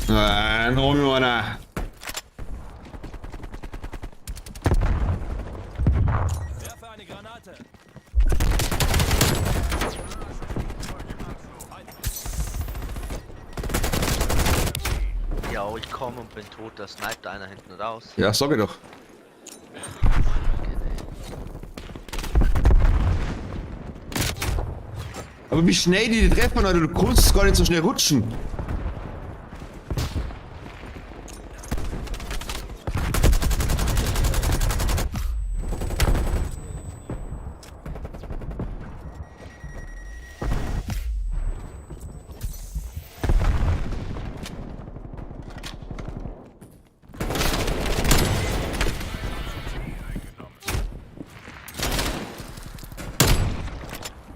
Nein, hol mir einer. Werfe eine Granate. Ja, ich komme und bin tot. Da sniped einer hinten raus. Ja, sag ich doch. Aber wie schnell die treffen, Alter, du kannst gar nicht so schnell rutschen.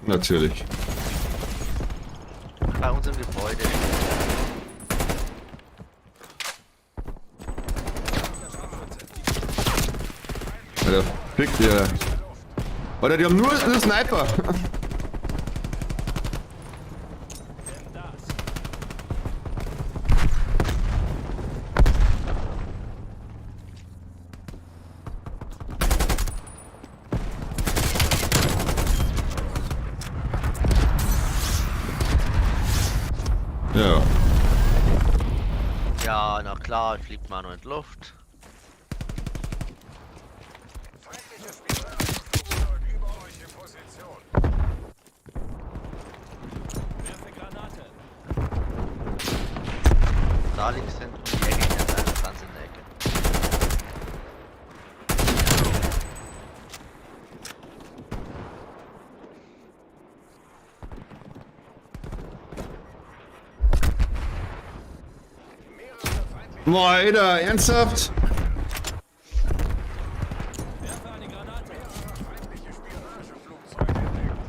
Natürlich. Bei uns im Gebäude. Alter, fick dir. Alter, die haben nur einen Sniper. Nimm das. Ja. Ja, na klar, fliegt man nur in die Luft. Feindliches Spionageflugzeug über euch in Position. Werfe Granate. Da links hinten um die Ecke, ganz einer ganz in der Ecke. Boah, Alter, ernsthaft? Werfe eine Granate. Feindliche Spionageflugzeuge entdeckt.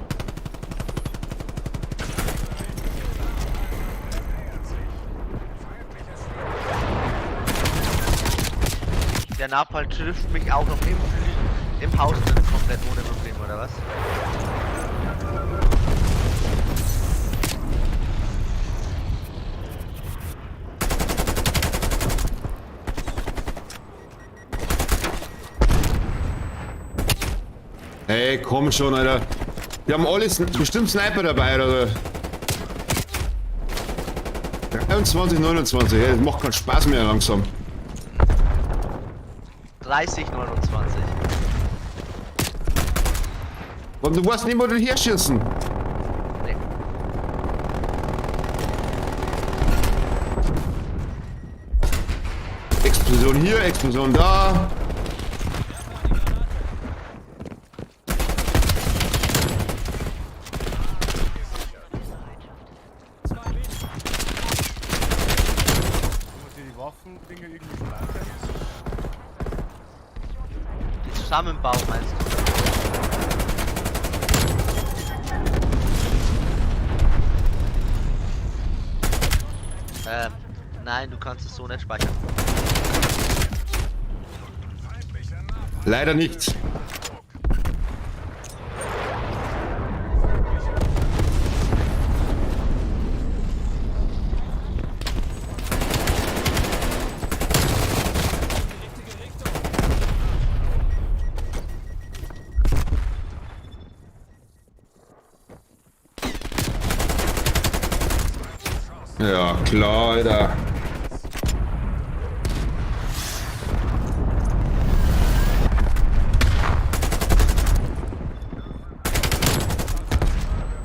Nähert sich. Feindliches Der Napal trifft mich auch noch im Haus drin komplett ohne Problem, oder was? Ey, komm schon, Alter. Die haben alle bestimmt Sniper dabei, oder? 23, 29, ey, das macht keinen Spaß mehr langsam. 30, 29. Und du weißt nicht, wo du herschießen. Nee. Explosion hier, Explosion da. Zwei Meter. Kann man sich die Waffendinger irgendwie speichern? Die Zusammenbau meinst du? Nein, du kannst es so nicht speichern. Feindlicher Napalm. Leider nicht. Die richtige Richtung. Ja, klar, Alter.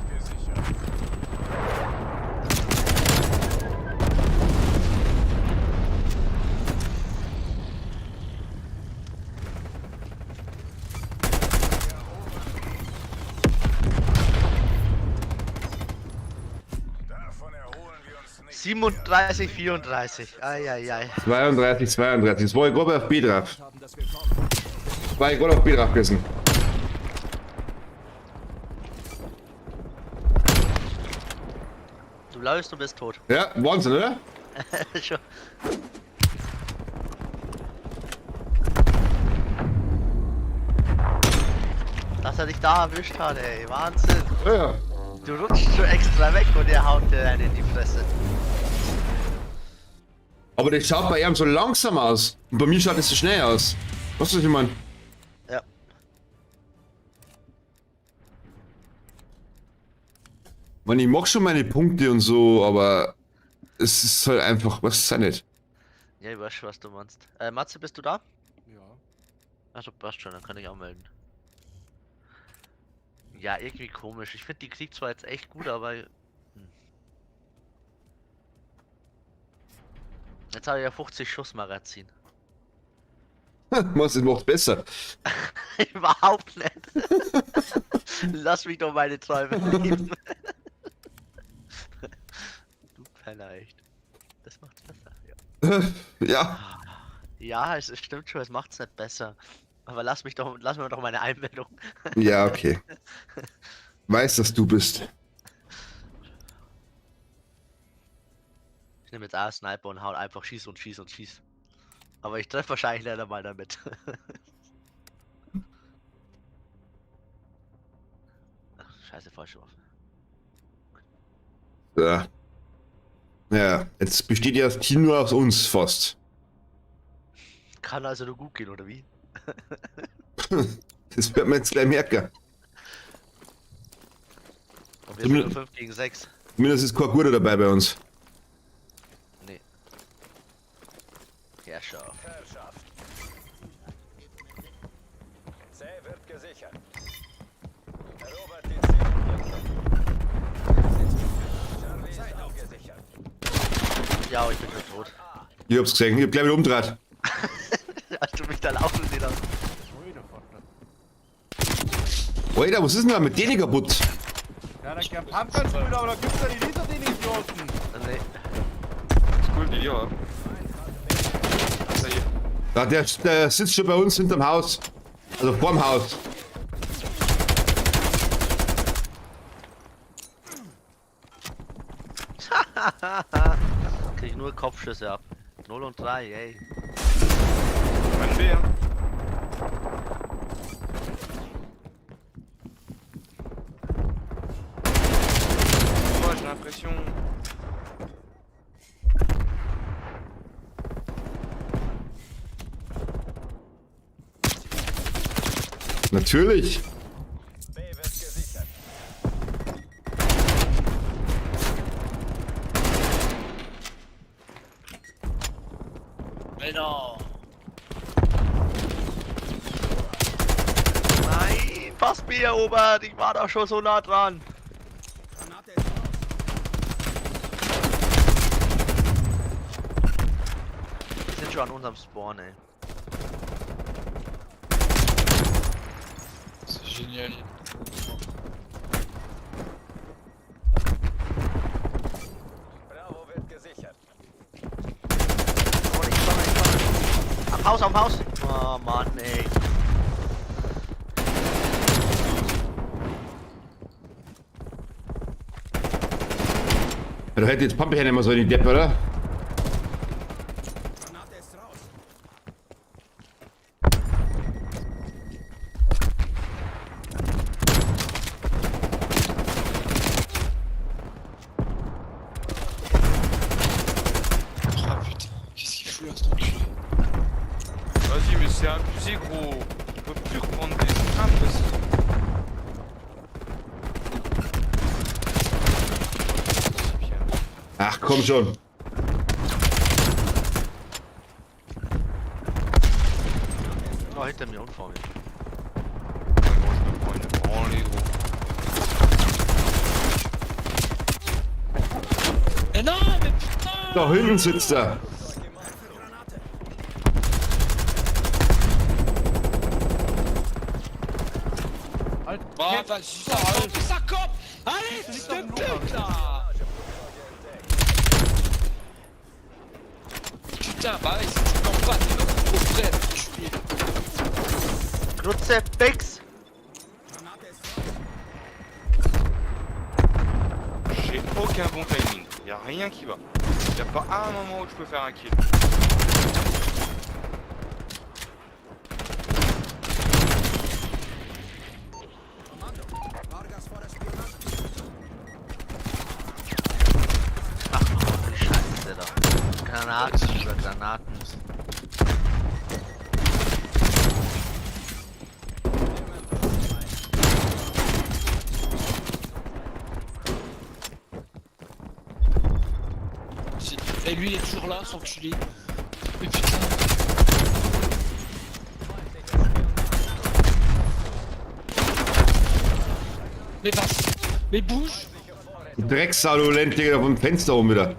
Gesichert. Davon erholen wir uns nicht. 37, 34. Eieiei. 32, 32. Das war ich gerade auf B drauf. Haben, dass wir kommen. War ich gerade auf B drauf gewesen. Du läufst, du bist tot. Ja, Wahnsinn, oder? Schon. Dass er dich da erwischt hat, ey. Wahnsinn. Ja, ja. Du rutschst schon extra weg und er haut dir einen in die Fresse. Aber das schaut bei ihm so langsam aus. Und bei mir schaut es so schnell aus. Weißt du, was ich meine? Ja. Man, ich mag schon meine Punkte und so, aber es ist halt einfach, was ist ja nicht. Ja, ich weiß schon, was du meinst. Matze, bist du da? Ja. Also passt schon, dann kann ich auch melden. Ja, irgendwie komisch. Ich finde die Krieg zwar jetzt echt gut, aber. Jetzt habe ich ja 50 Schuss Magazin. Was, es macht besser. Überhaupt nicht. Lass mich doch meine Träume leben. Du Penner, echt. Das macht's besser. Ja, Ja, ja es stimmt schon, es macht's nicht besser. Aber lass mich doch, lass mir doch meine Einmeldung. ja, okay. Weiß, dass du bist. nehme jetzt auch Sniper und hau einfach schieß und schieß und schieß. Aber ich treffe wahrscheinlich leider mal damit. Ach, scheiße, falsche Waffe. Ja. Ja, jetzt besteht ja das Team nur aus uns fast. Kann also nur gut gehen, oder wie? Das wird man jetzt gleich merken. Und wir sind nur 5 gegen 6. Zumindest ist kein Guter dabei bei uns. Nee. Herrscher. Herrschaft. C wird gesichert. Erobert die Zielobjekte. Charlie ist abgesichert. Ja, ich bin schon tot. Ich hab's gesehen, ich hab gleich wieder umgedreht. Als du mich da laufen sehen hast. Alter, Vater. Alter, was ist denn da mit denen kaputt? Ja, da kann Pumpgun spielen, aber da gibt's ja die Lisa, den Idioten. Nee. C'est cool le délire là. Ah, ça y est. Da, der sitzt schon bei uns hinterm Haus. Also vorm Haus. Krieg ich nur Kopfschüsse ab. 0 und 3, ey. Bonne B hein. Moi j'ai l'impression. Natürlich. B wird gesichert. Mais non. Nein, fast mir erobert. Ich war da schon so nah dran. Granate ist raus. Wir sind schon an unserem Spawn, ey. C'est génial. Bravo wird gesichert. Oh, ich komme, ich komme. Am Haus, am Haus. Oh Mann, ey. Ja, du hättest jetzt Pumpe hernehmen sollen, die Depp, oder? Granate ist raus. Oh putain, qu'est-ce qu'il fout là cet enculé? Vas-y mais c'est abusé gros. On peut plus reprendre des. Impossible. C'est bien. Ach komm schon. Oh, hinter mir und vor mir. Ouais, gros, je me prends une branlée gros. Mais non, mais putain. Da hinten sitzt er. Halt, Bah, vas-y, ça campe, ça campe. Allez, fils de pute là. Putain, bah ouais, si tu campes pas, t'es notre gros frère, enculé. Kruzifix! Granate ist raus. J'ai aucun bon timing. Y a rien qui va. Y a pas un moment où je peux faire un kill. Kommando. Vargas vor der Spionage. Ach Gott, die Scheiße da. Granaten über Granaten. Et lui, il est toujours là, cet enculé. Mais putain. Mais vas, mais bouge. Du Drecksau, du Lentliger da vom Fenster rum wieder.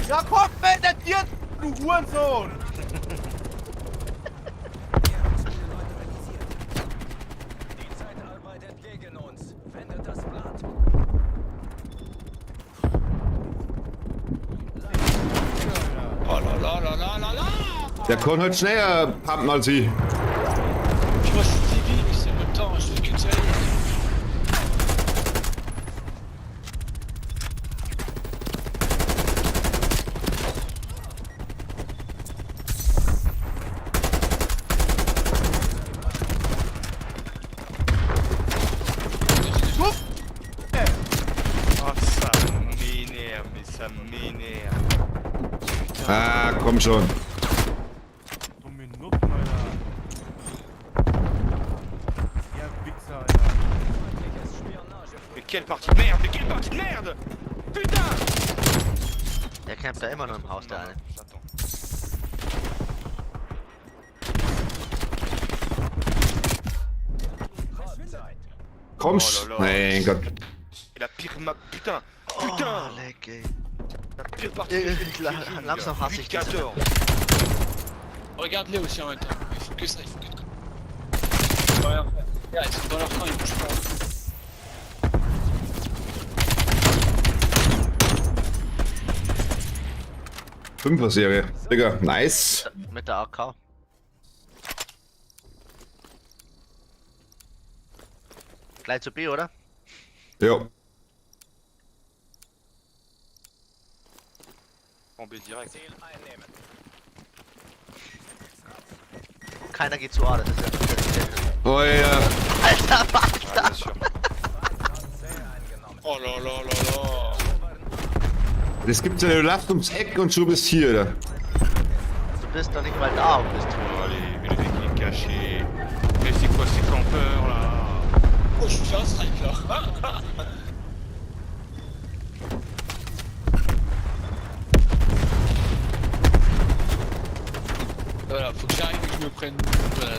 Ja, komm, wenn der dir, du Hurensohn! Neutralisiert. Die Zeit arbeitet gegen uns. Wendet das Blatt. Oh là là là là là là. Der kann halt schneller pumpen als ich. Puis moi je suis débile, mais c'est en même temps, je fais qu'une série. Ça m'énerve. Putain. Ah, komm schon. Dumme Nuppen, Alter. Ja, Wichser, Alter. Feindliches Spionageflugzeug. Mais quelle partie de merde. Mais quelle partie de merde. Putain. Der campt da immer noch im Haus, der eine. J'attends. Halbzeit. Kommst. Oh là là. Mein Gott. Et la pire map, putain. Putain. Oh, leck, ey. La pire partie que j'ai fait depuis le jeu, mon Langsam gars. hasse ich diese 8-14. Regarde-les aussi en même temps. Il faut que ça, il faut que. Ils vont rien faire. Regarde, ils sont dans leur camp, ils bougent pas. Fünfer-Serie. Digga, nice. Mit der AK. Gleich zu B, oder? Ja. En B direct. Ziel einnehmen. Keiner geht zu A, das ist ja. Das ist ja Oh ja. Alter, was? Ah, bien sûr. Feind hat C eingenommen. Oh là là là là. Das gibt's ja, du läufst ums Eck und schon bist hier, oder? Du bist doch nicht mal da und bist. Oh, allez, mais le mec il est caché. Mais c'est quoi ces campeurs là? Oh, je fais un strike là. Voilà, faut que j'arrive et que je me prenne. Voilà.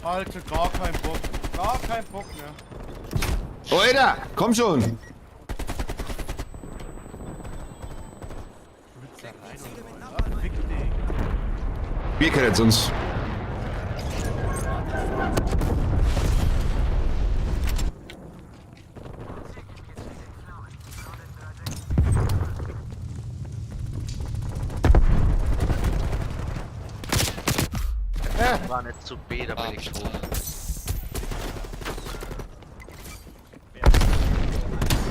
Alter, gar kein Bock. Gar kein Bock mehr. Alter, komm schon. Du willst da rein oder was? Fick dich. Wir kennen jetzt uns. War nicht zu B, da Ah, bin ich tot. putain.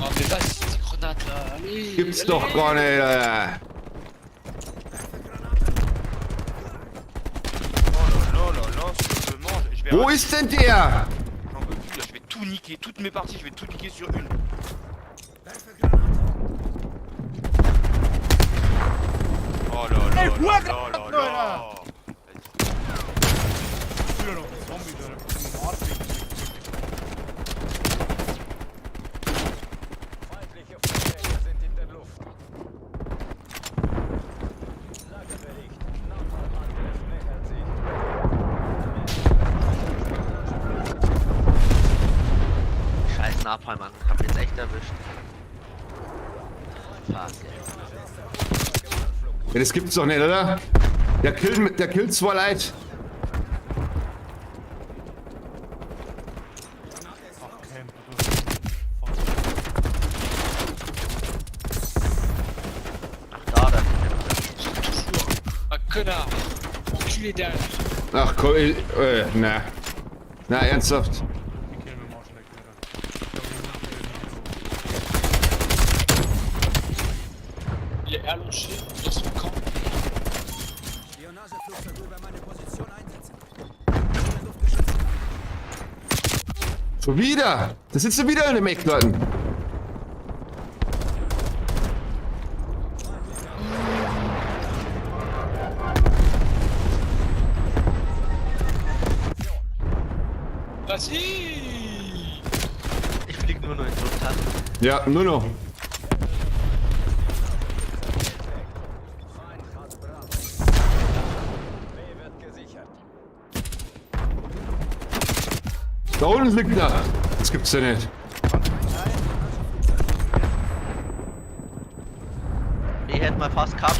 Oh, mais vas-y, ces grenades là. Allez, Gibt's allez. doch gar nicht, Alter. Oh là là là là, ce que je mange. Je vais Wo arrêter, ist denn der? j'en peux plus là, je vais tout niquer, toutes mes parties, je vais tout niquer sur une. Oh là là Ey, là là là là. Alter. Früher noch ein Zombie, der mit dem Arsch Feindliche Flugzeuge sind in der Luft. Lagebericht. Napalmangriff nähert sich. Scheiß Napalm, Mann. Hab jetzt echt erwischt. Fuck, ey. Ja, das gibt's doch nicht, oder? Der killt zwei Leute. Ach, Camp, du. Fuck. Ach, da, da. Toujours un connard. Enculé derrière. Ach komm, ich, na. Na, ernsthaft. Die killen wir mal schlecht, Alter. Ich glaub, wir sind wieder nicht so. Il est allongé dans son camp. Spionageflugzeug über meine Position einsetzen. Schon wieder. Da sitzt er wieder in dem Eck, Leuten. Vas-y. Ich flieg nur noch in die Luft an. Ja, nur noch. Feind hat Bravo. B wird gesichert. Da unten liegt er. Das gibt's ja nicht. B hätten wir fast gehabt.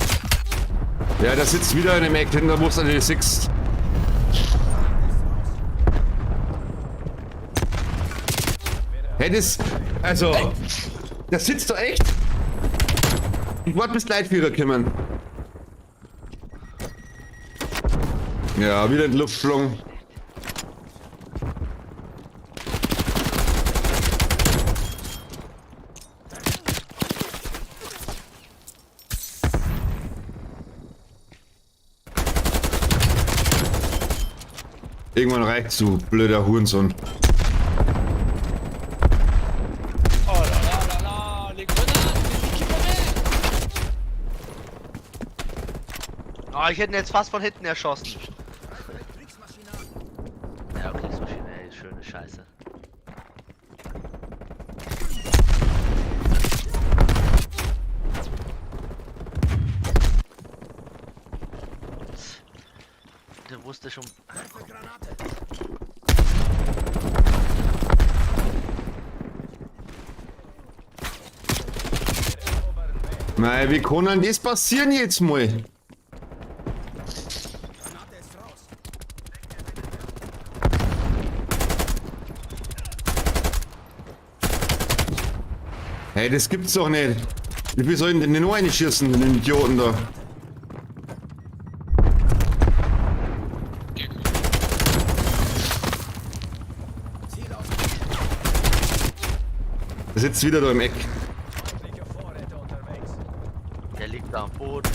Ja, da sitzt wieder in dem Eck hinter, wo es an den Six. Hey, das. Also. Das sitzt doch echt. Ich warte, bis Leitführer kommen. Ja, wieder in die Luft geflogen. Irgendwann reicht's, du blöder Hurensohn. Oh, ich hätte ihn jetzt fast von hinten erschossen. Ja, Kriegsmaschine, ey, schöne Scheiße. Der wusste schon. Mei, wie kann denn das passieren jetzt mal? Hey, das gibt's doch nicht. Wie soll denn den nur einschießen, den Idioten da? Der sitzt wieder da im Eck. Feindliche Vorräte unterwegs. Der liegt da am Boden.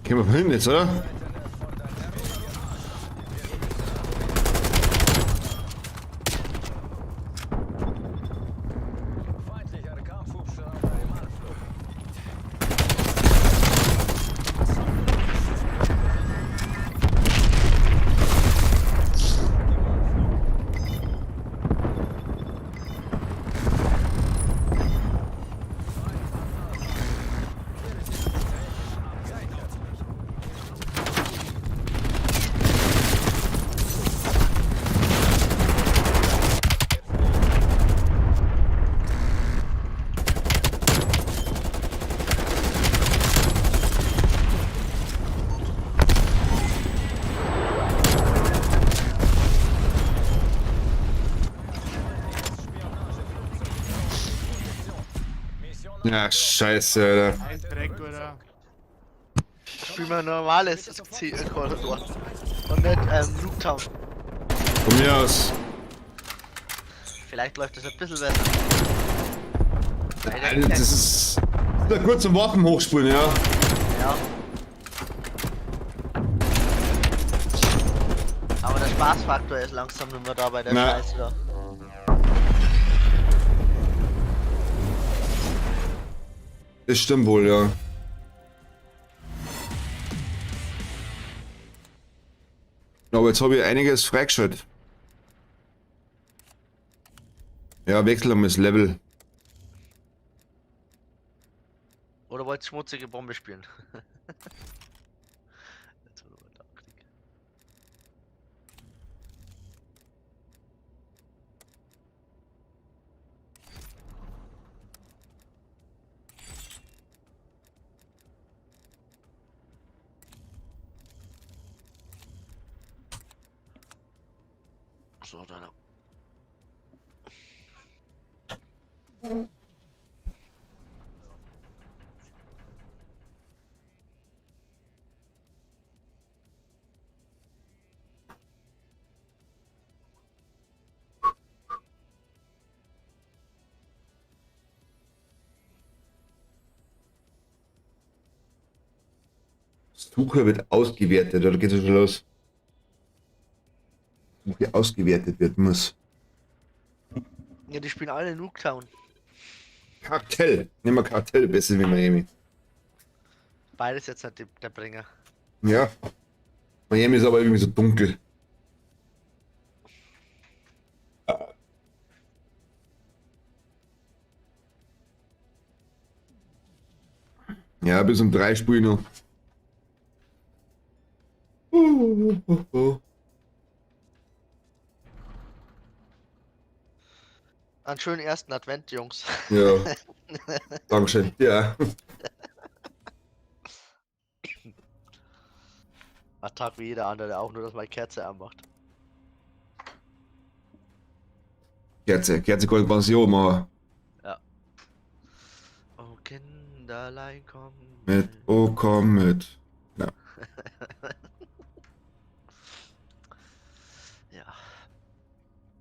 Gehen wir hin jetzt, oder? Feindlicher Kampfhubschrauber im Anflug. Ja, scheiße, Alter. Ein Dreck, oder? Spiel mal normales Zielkorridor. Und nicht Nuketown. Von mir aus. Vielleicht läuft das ein bisschen besser. Alter, das ist. Das ist ja kurz zum Waffen hochspulen, ja. Ja. Aber der Spaßfaktor ist langsam nicht mehr da bei der Na. Scheiße da. Das stimmt wohl, ja. Aber jetzt habe ich einiges freigeschaltet. Ja, wechsel um das Level. Oder wollt ihr schmutzige Bombe spielen? Jetzt wollen wir da kriegen. So, dann. Suche wird ausgewertet, oder geht es schon los? Suche ausgewertet werden muss. Ja, die spielen alle Nuketown. Kartell. Nehmen wir Kartell besser wie Miami. Beides jetzt nicht der Bringer. Ja. Miami ist aber irgendwie so dunkel. Ja, bis um 3 spiele ich noch. Einen schönen ersten Advent, Jungs. Ja. Dankeschön. Ja. Ein Tag wie jeder andere auch, nur dass meine Kerze anmacht. Kerze. Kerze kann ich Pension machen. Ja. Oh Kinderlein, komm Mit. Oh, komm mit. Ja. Ja.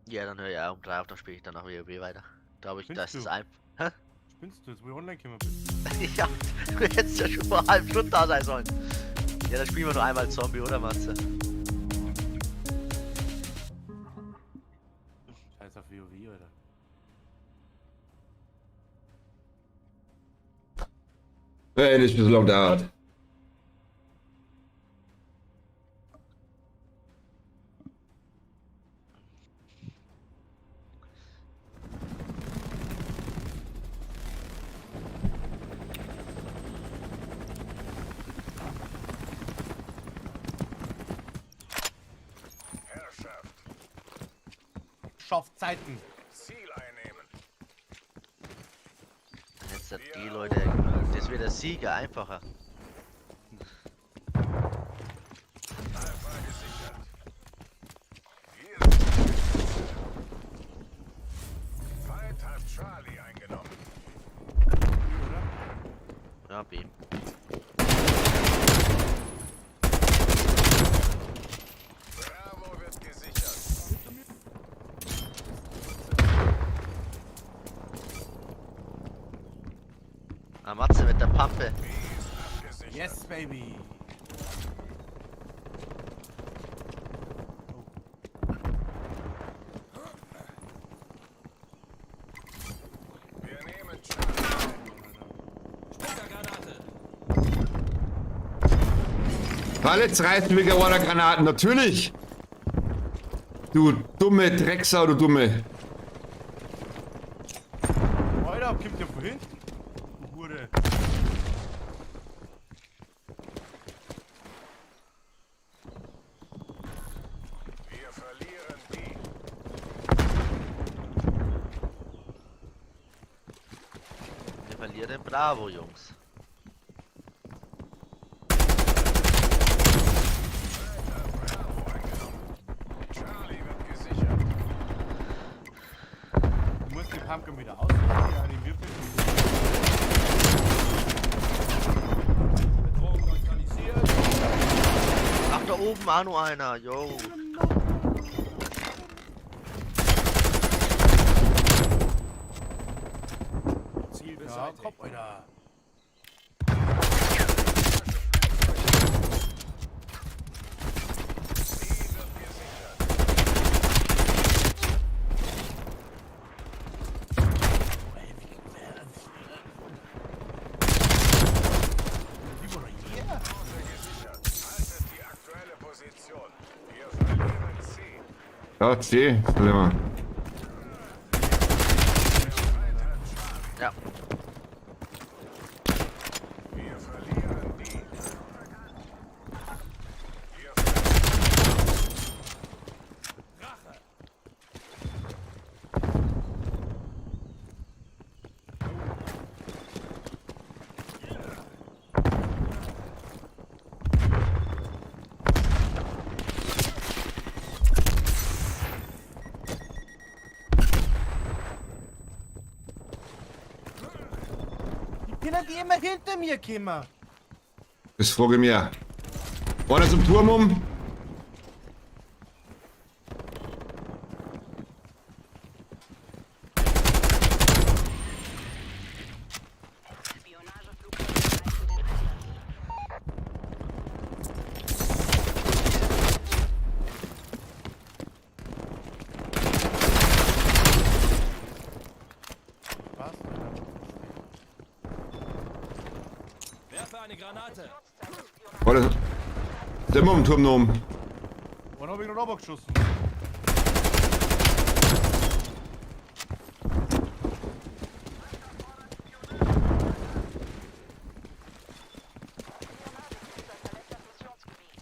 Ja, dann höre ich auch um 3 auf, dann spiele ich dann nach WoW weiter. Glaube ich, Spinnst das ist du? ein. Hä? Spinnst du jetzt, wo ich online gekommen bin? Ja, du hättest ja schon vor einer halben Stunde da sein sollen. Ja, dann spielen wir nur einmal Zombie, oder Matze? Wenn es so lange dauert. Herrschaft. Schafft Zeiten. Ziel einnehmen. Jetzt hat die Leute. Das wird der Sieger einfacher. Alpha gesichert. Hier sind die Geschütze. Feind hat Charlie eingenommen. Ja, B. Bravo wird gesichert. Ah, Matze mit der Pampe. B ist abgesichert. Yes, baby. Wir nehmen Charlie. Splittergranate. Pallets reißen mit der Granaten, natürlich! Du dumme Drecksau, du dumme. Alter, kommt der von hinten? Du Hure. Wir verlieren B. Wir verlieren den Bravo, Jungs. Feind hat Bravo eingenommen. Charlie wird gesichert. Du musst die Pumpkin wieder ausmachen, die animiert wird. Bedrohung neutralisiert. Ach, da oben auch noch einer. Yo. Ziel Ja, beseitigt. komm, Alter. B wird gesichert. Wurde gesichert. Haltet die aktuelle Position. Wir verlieren C. Ja, C, verlieren wir. Der Feind hat Charlie. Ja. Wir verlieren B. Wir verlieren Rache. Die können die immer hinter mir kommen. Das frage ich mich auch. Einer zum Turm um. Spionageflugzeug bereit für den Einsatz. Was? Alter? Werfe eine Granate. Einer ist immer im Turm noch um. Wann hab ich noch runtergeschossen? Spionageflugzeug verlässt das Missionsgebiet.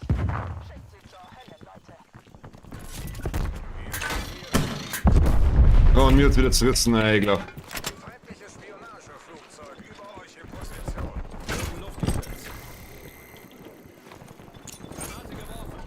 Schickt sie zur Hölle, Leute. Ja, und mir hat's wieder zerrissen, ey, ich glaub. feindliches Spionageflugzeug über euch in Position. Luftgeschütz. Granate geworfen.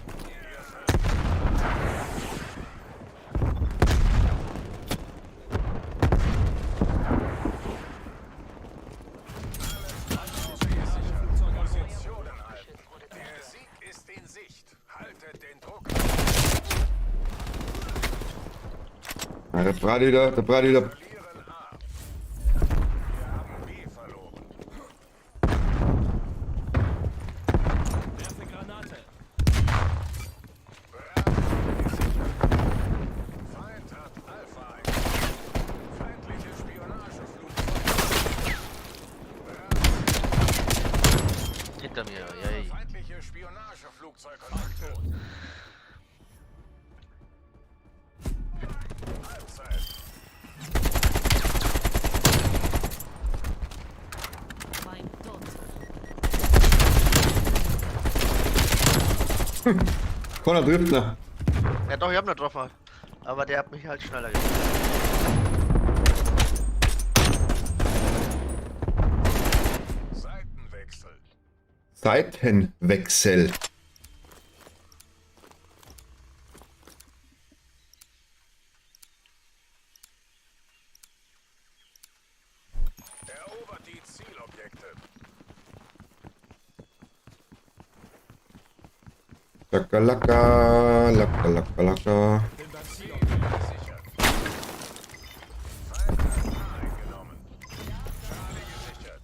Flugzeug an Bord. Positionen halten. Der Sieg ist in Sicht. Haltet den Druck. Ja, der Brat wieder, der Brat wieder. Verlieren A. Wir haben B verloren. Werfe Granate. Bravo gesichert. Feind hat Alpha eingenommen. Feindliches Spionageflugzeug. Bravo. Hinter mir, yay. Feindliche Spionageflugzeugkontakte. Halbzeit. Feind tot. Connor trifft noch. Ja doch, ich hab noch getroffen. Aber der hat mich halt schneller getroffen. Seitenwechsel. Seitenwechsel. Erobert die Zielobjekte. Laka, laka, laka, laka, laka. C gesichert. Feind hat A eingenommen. Charlie gesichert.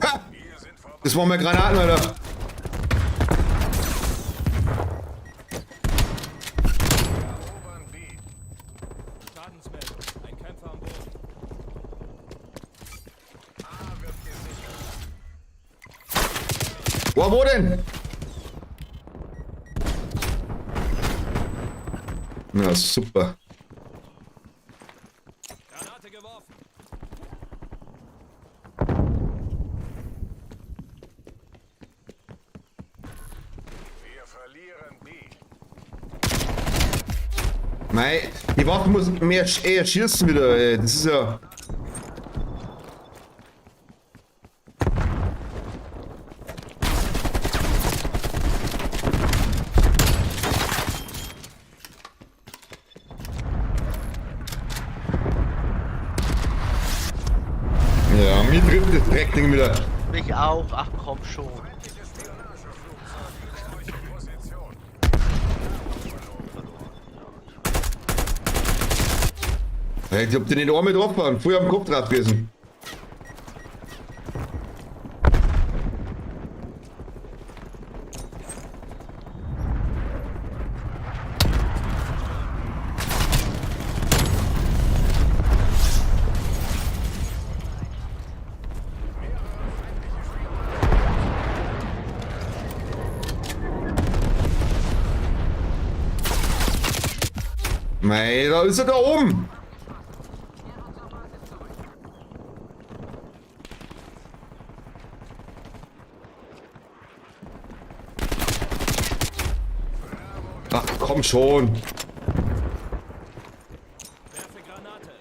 Ha! Wir sind vorbei. Das waren meine Granaten, Alter. Erobern B. Schadensmeldung. Ein Kämpfer am Boden. A wird gesichert. Boah, wo denn? Na, super. Granate geworfen. Wir verlieren B. Mei, die Waffe muss mehr eher schießen wieder, ey. Das ist ja. Ja, mir trifft das Dreckding wieder. Mich auch, ach komm schon. Feindliches Spionageflugzeug über eure Position. Ey, ich hab den nicht einmal drauf Früher am Kopf drauf gewesen. Mei, da ist er da oben. Ach, komm schon. Werfe Granate.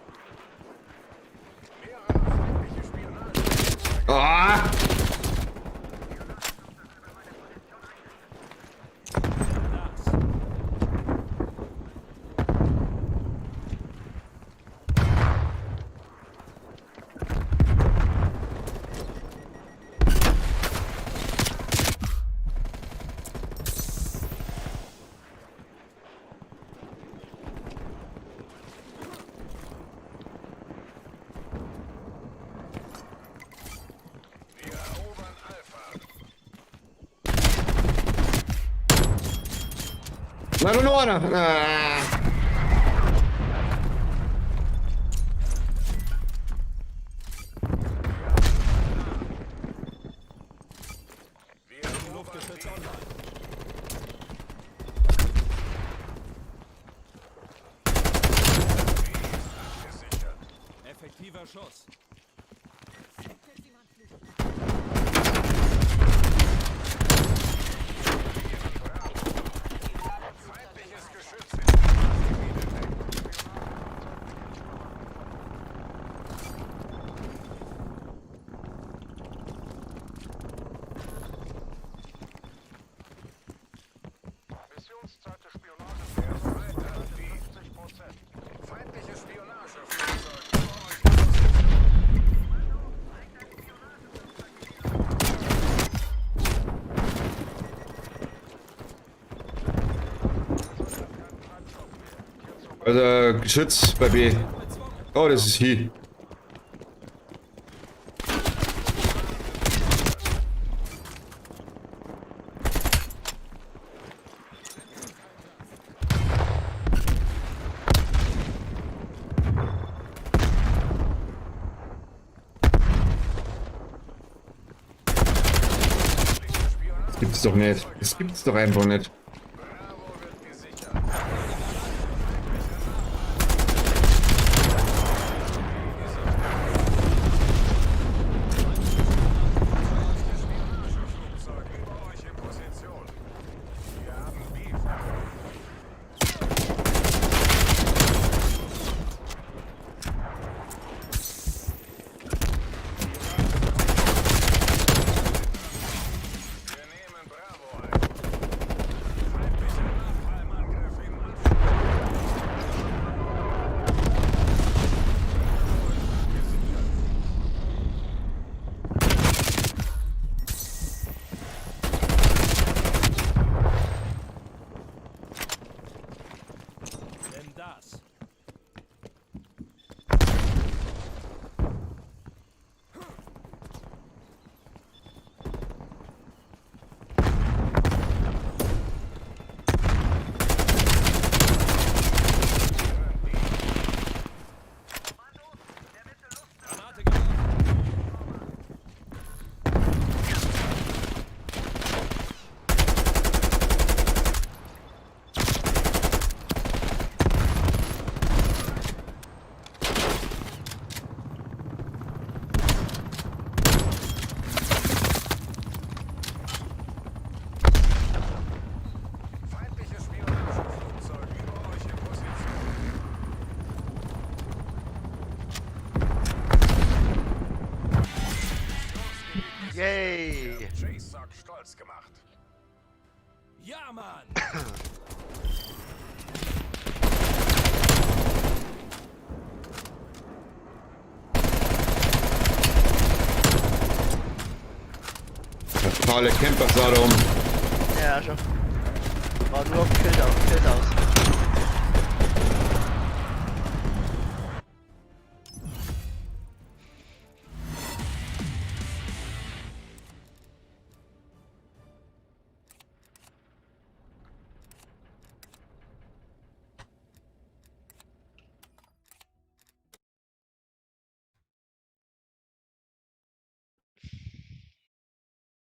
Mehrere feindliche Spionageflugzeuge. Ah! Das. Wir erobern Alpha. Na, nur noch einer. Ah. Wir erobern Luftgeschütz B. online. B ist abgesichert. Effektiver Schuss. Feindliches Geschütz in Gebiet entdeckt. Missionszeit des Spionage. Der Feind hat B. 50%. Feindliches Spionageflugzeug über eurer Position. Also, Geschütz bei B. Oh, das ist hier. Das gibt's doch nicht. Das gibt's doch einfach nicht. Bravo wird gesichert. Feindliches Spionageflugzeug über euch in Position. Wir haben B verloren. Wir nehmen Bravo ein. Feindlicher Napalmangriff im Anflug. Bravo ist abgesichert. Nimm das. Granate geworfen. Feindliches Spionageflugzeug über euch in Position. Yay! JSOC stolz gemacht. Ja, Mann! Totale Camper-Sodom. Ja, schon. War nur auf Kill aus. Kill aus.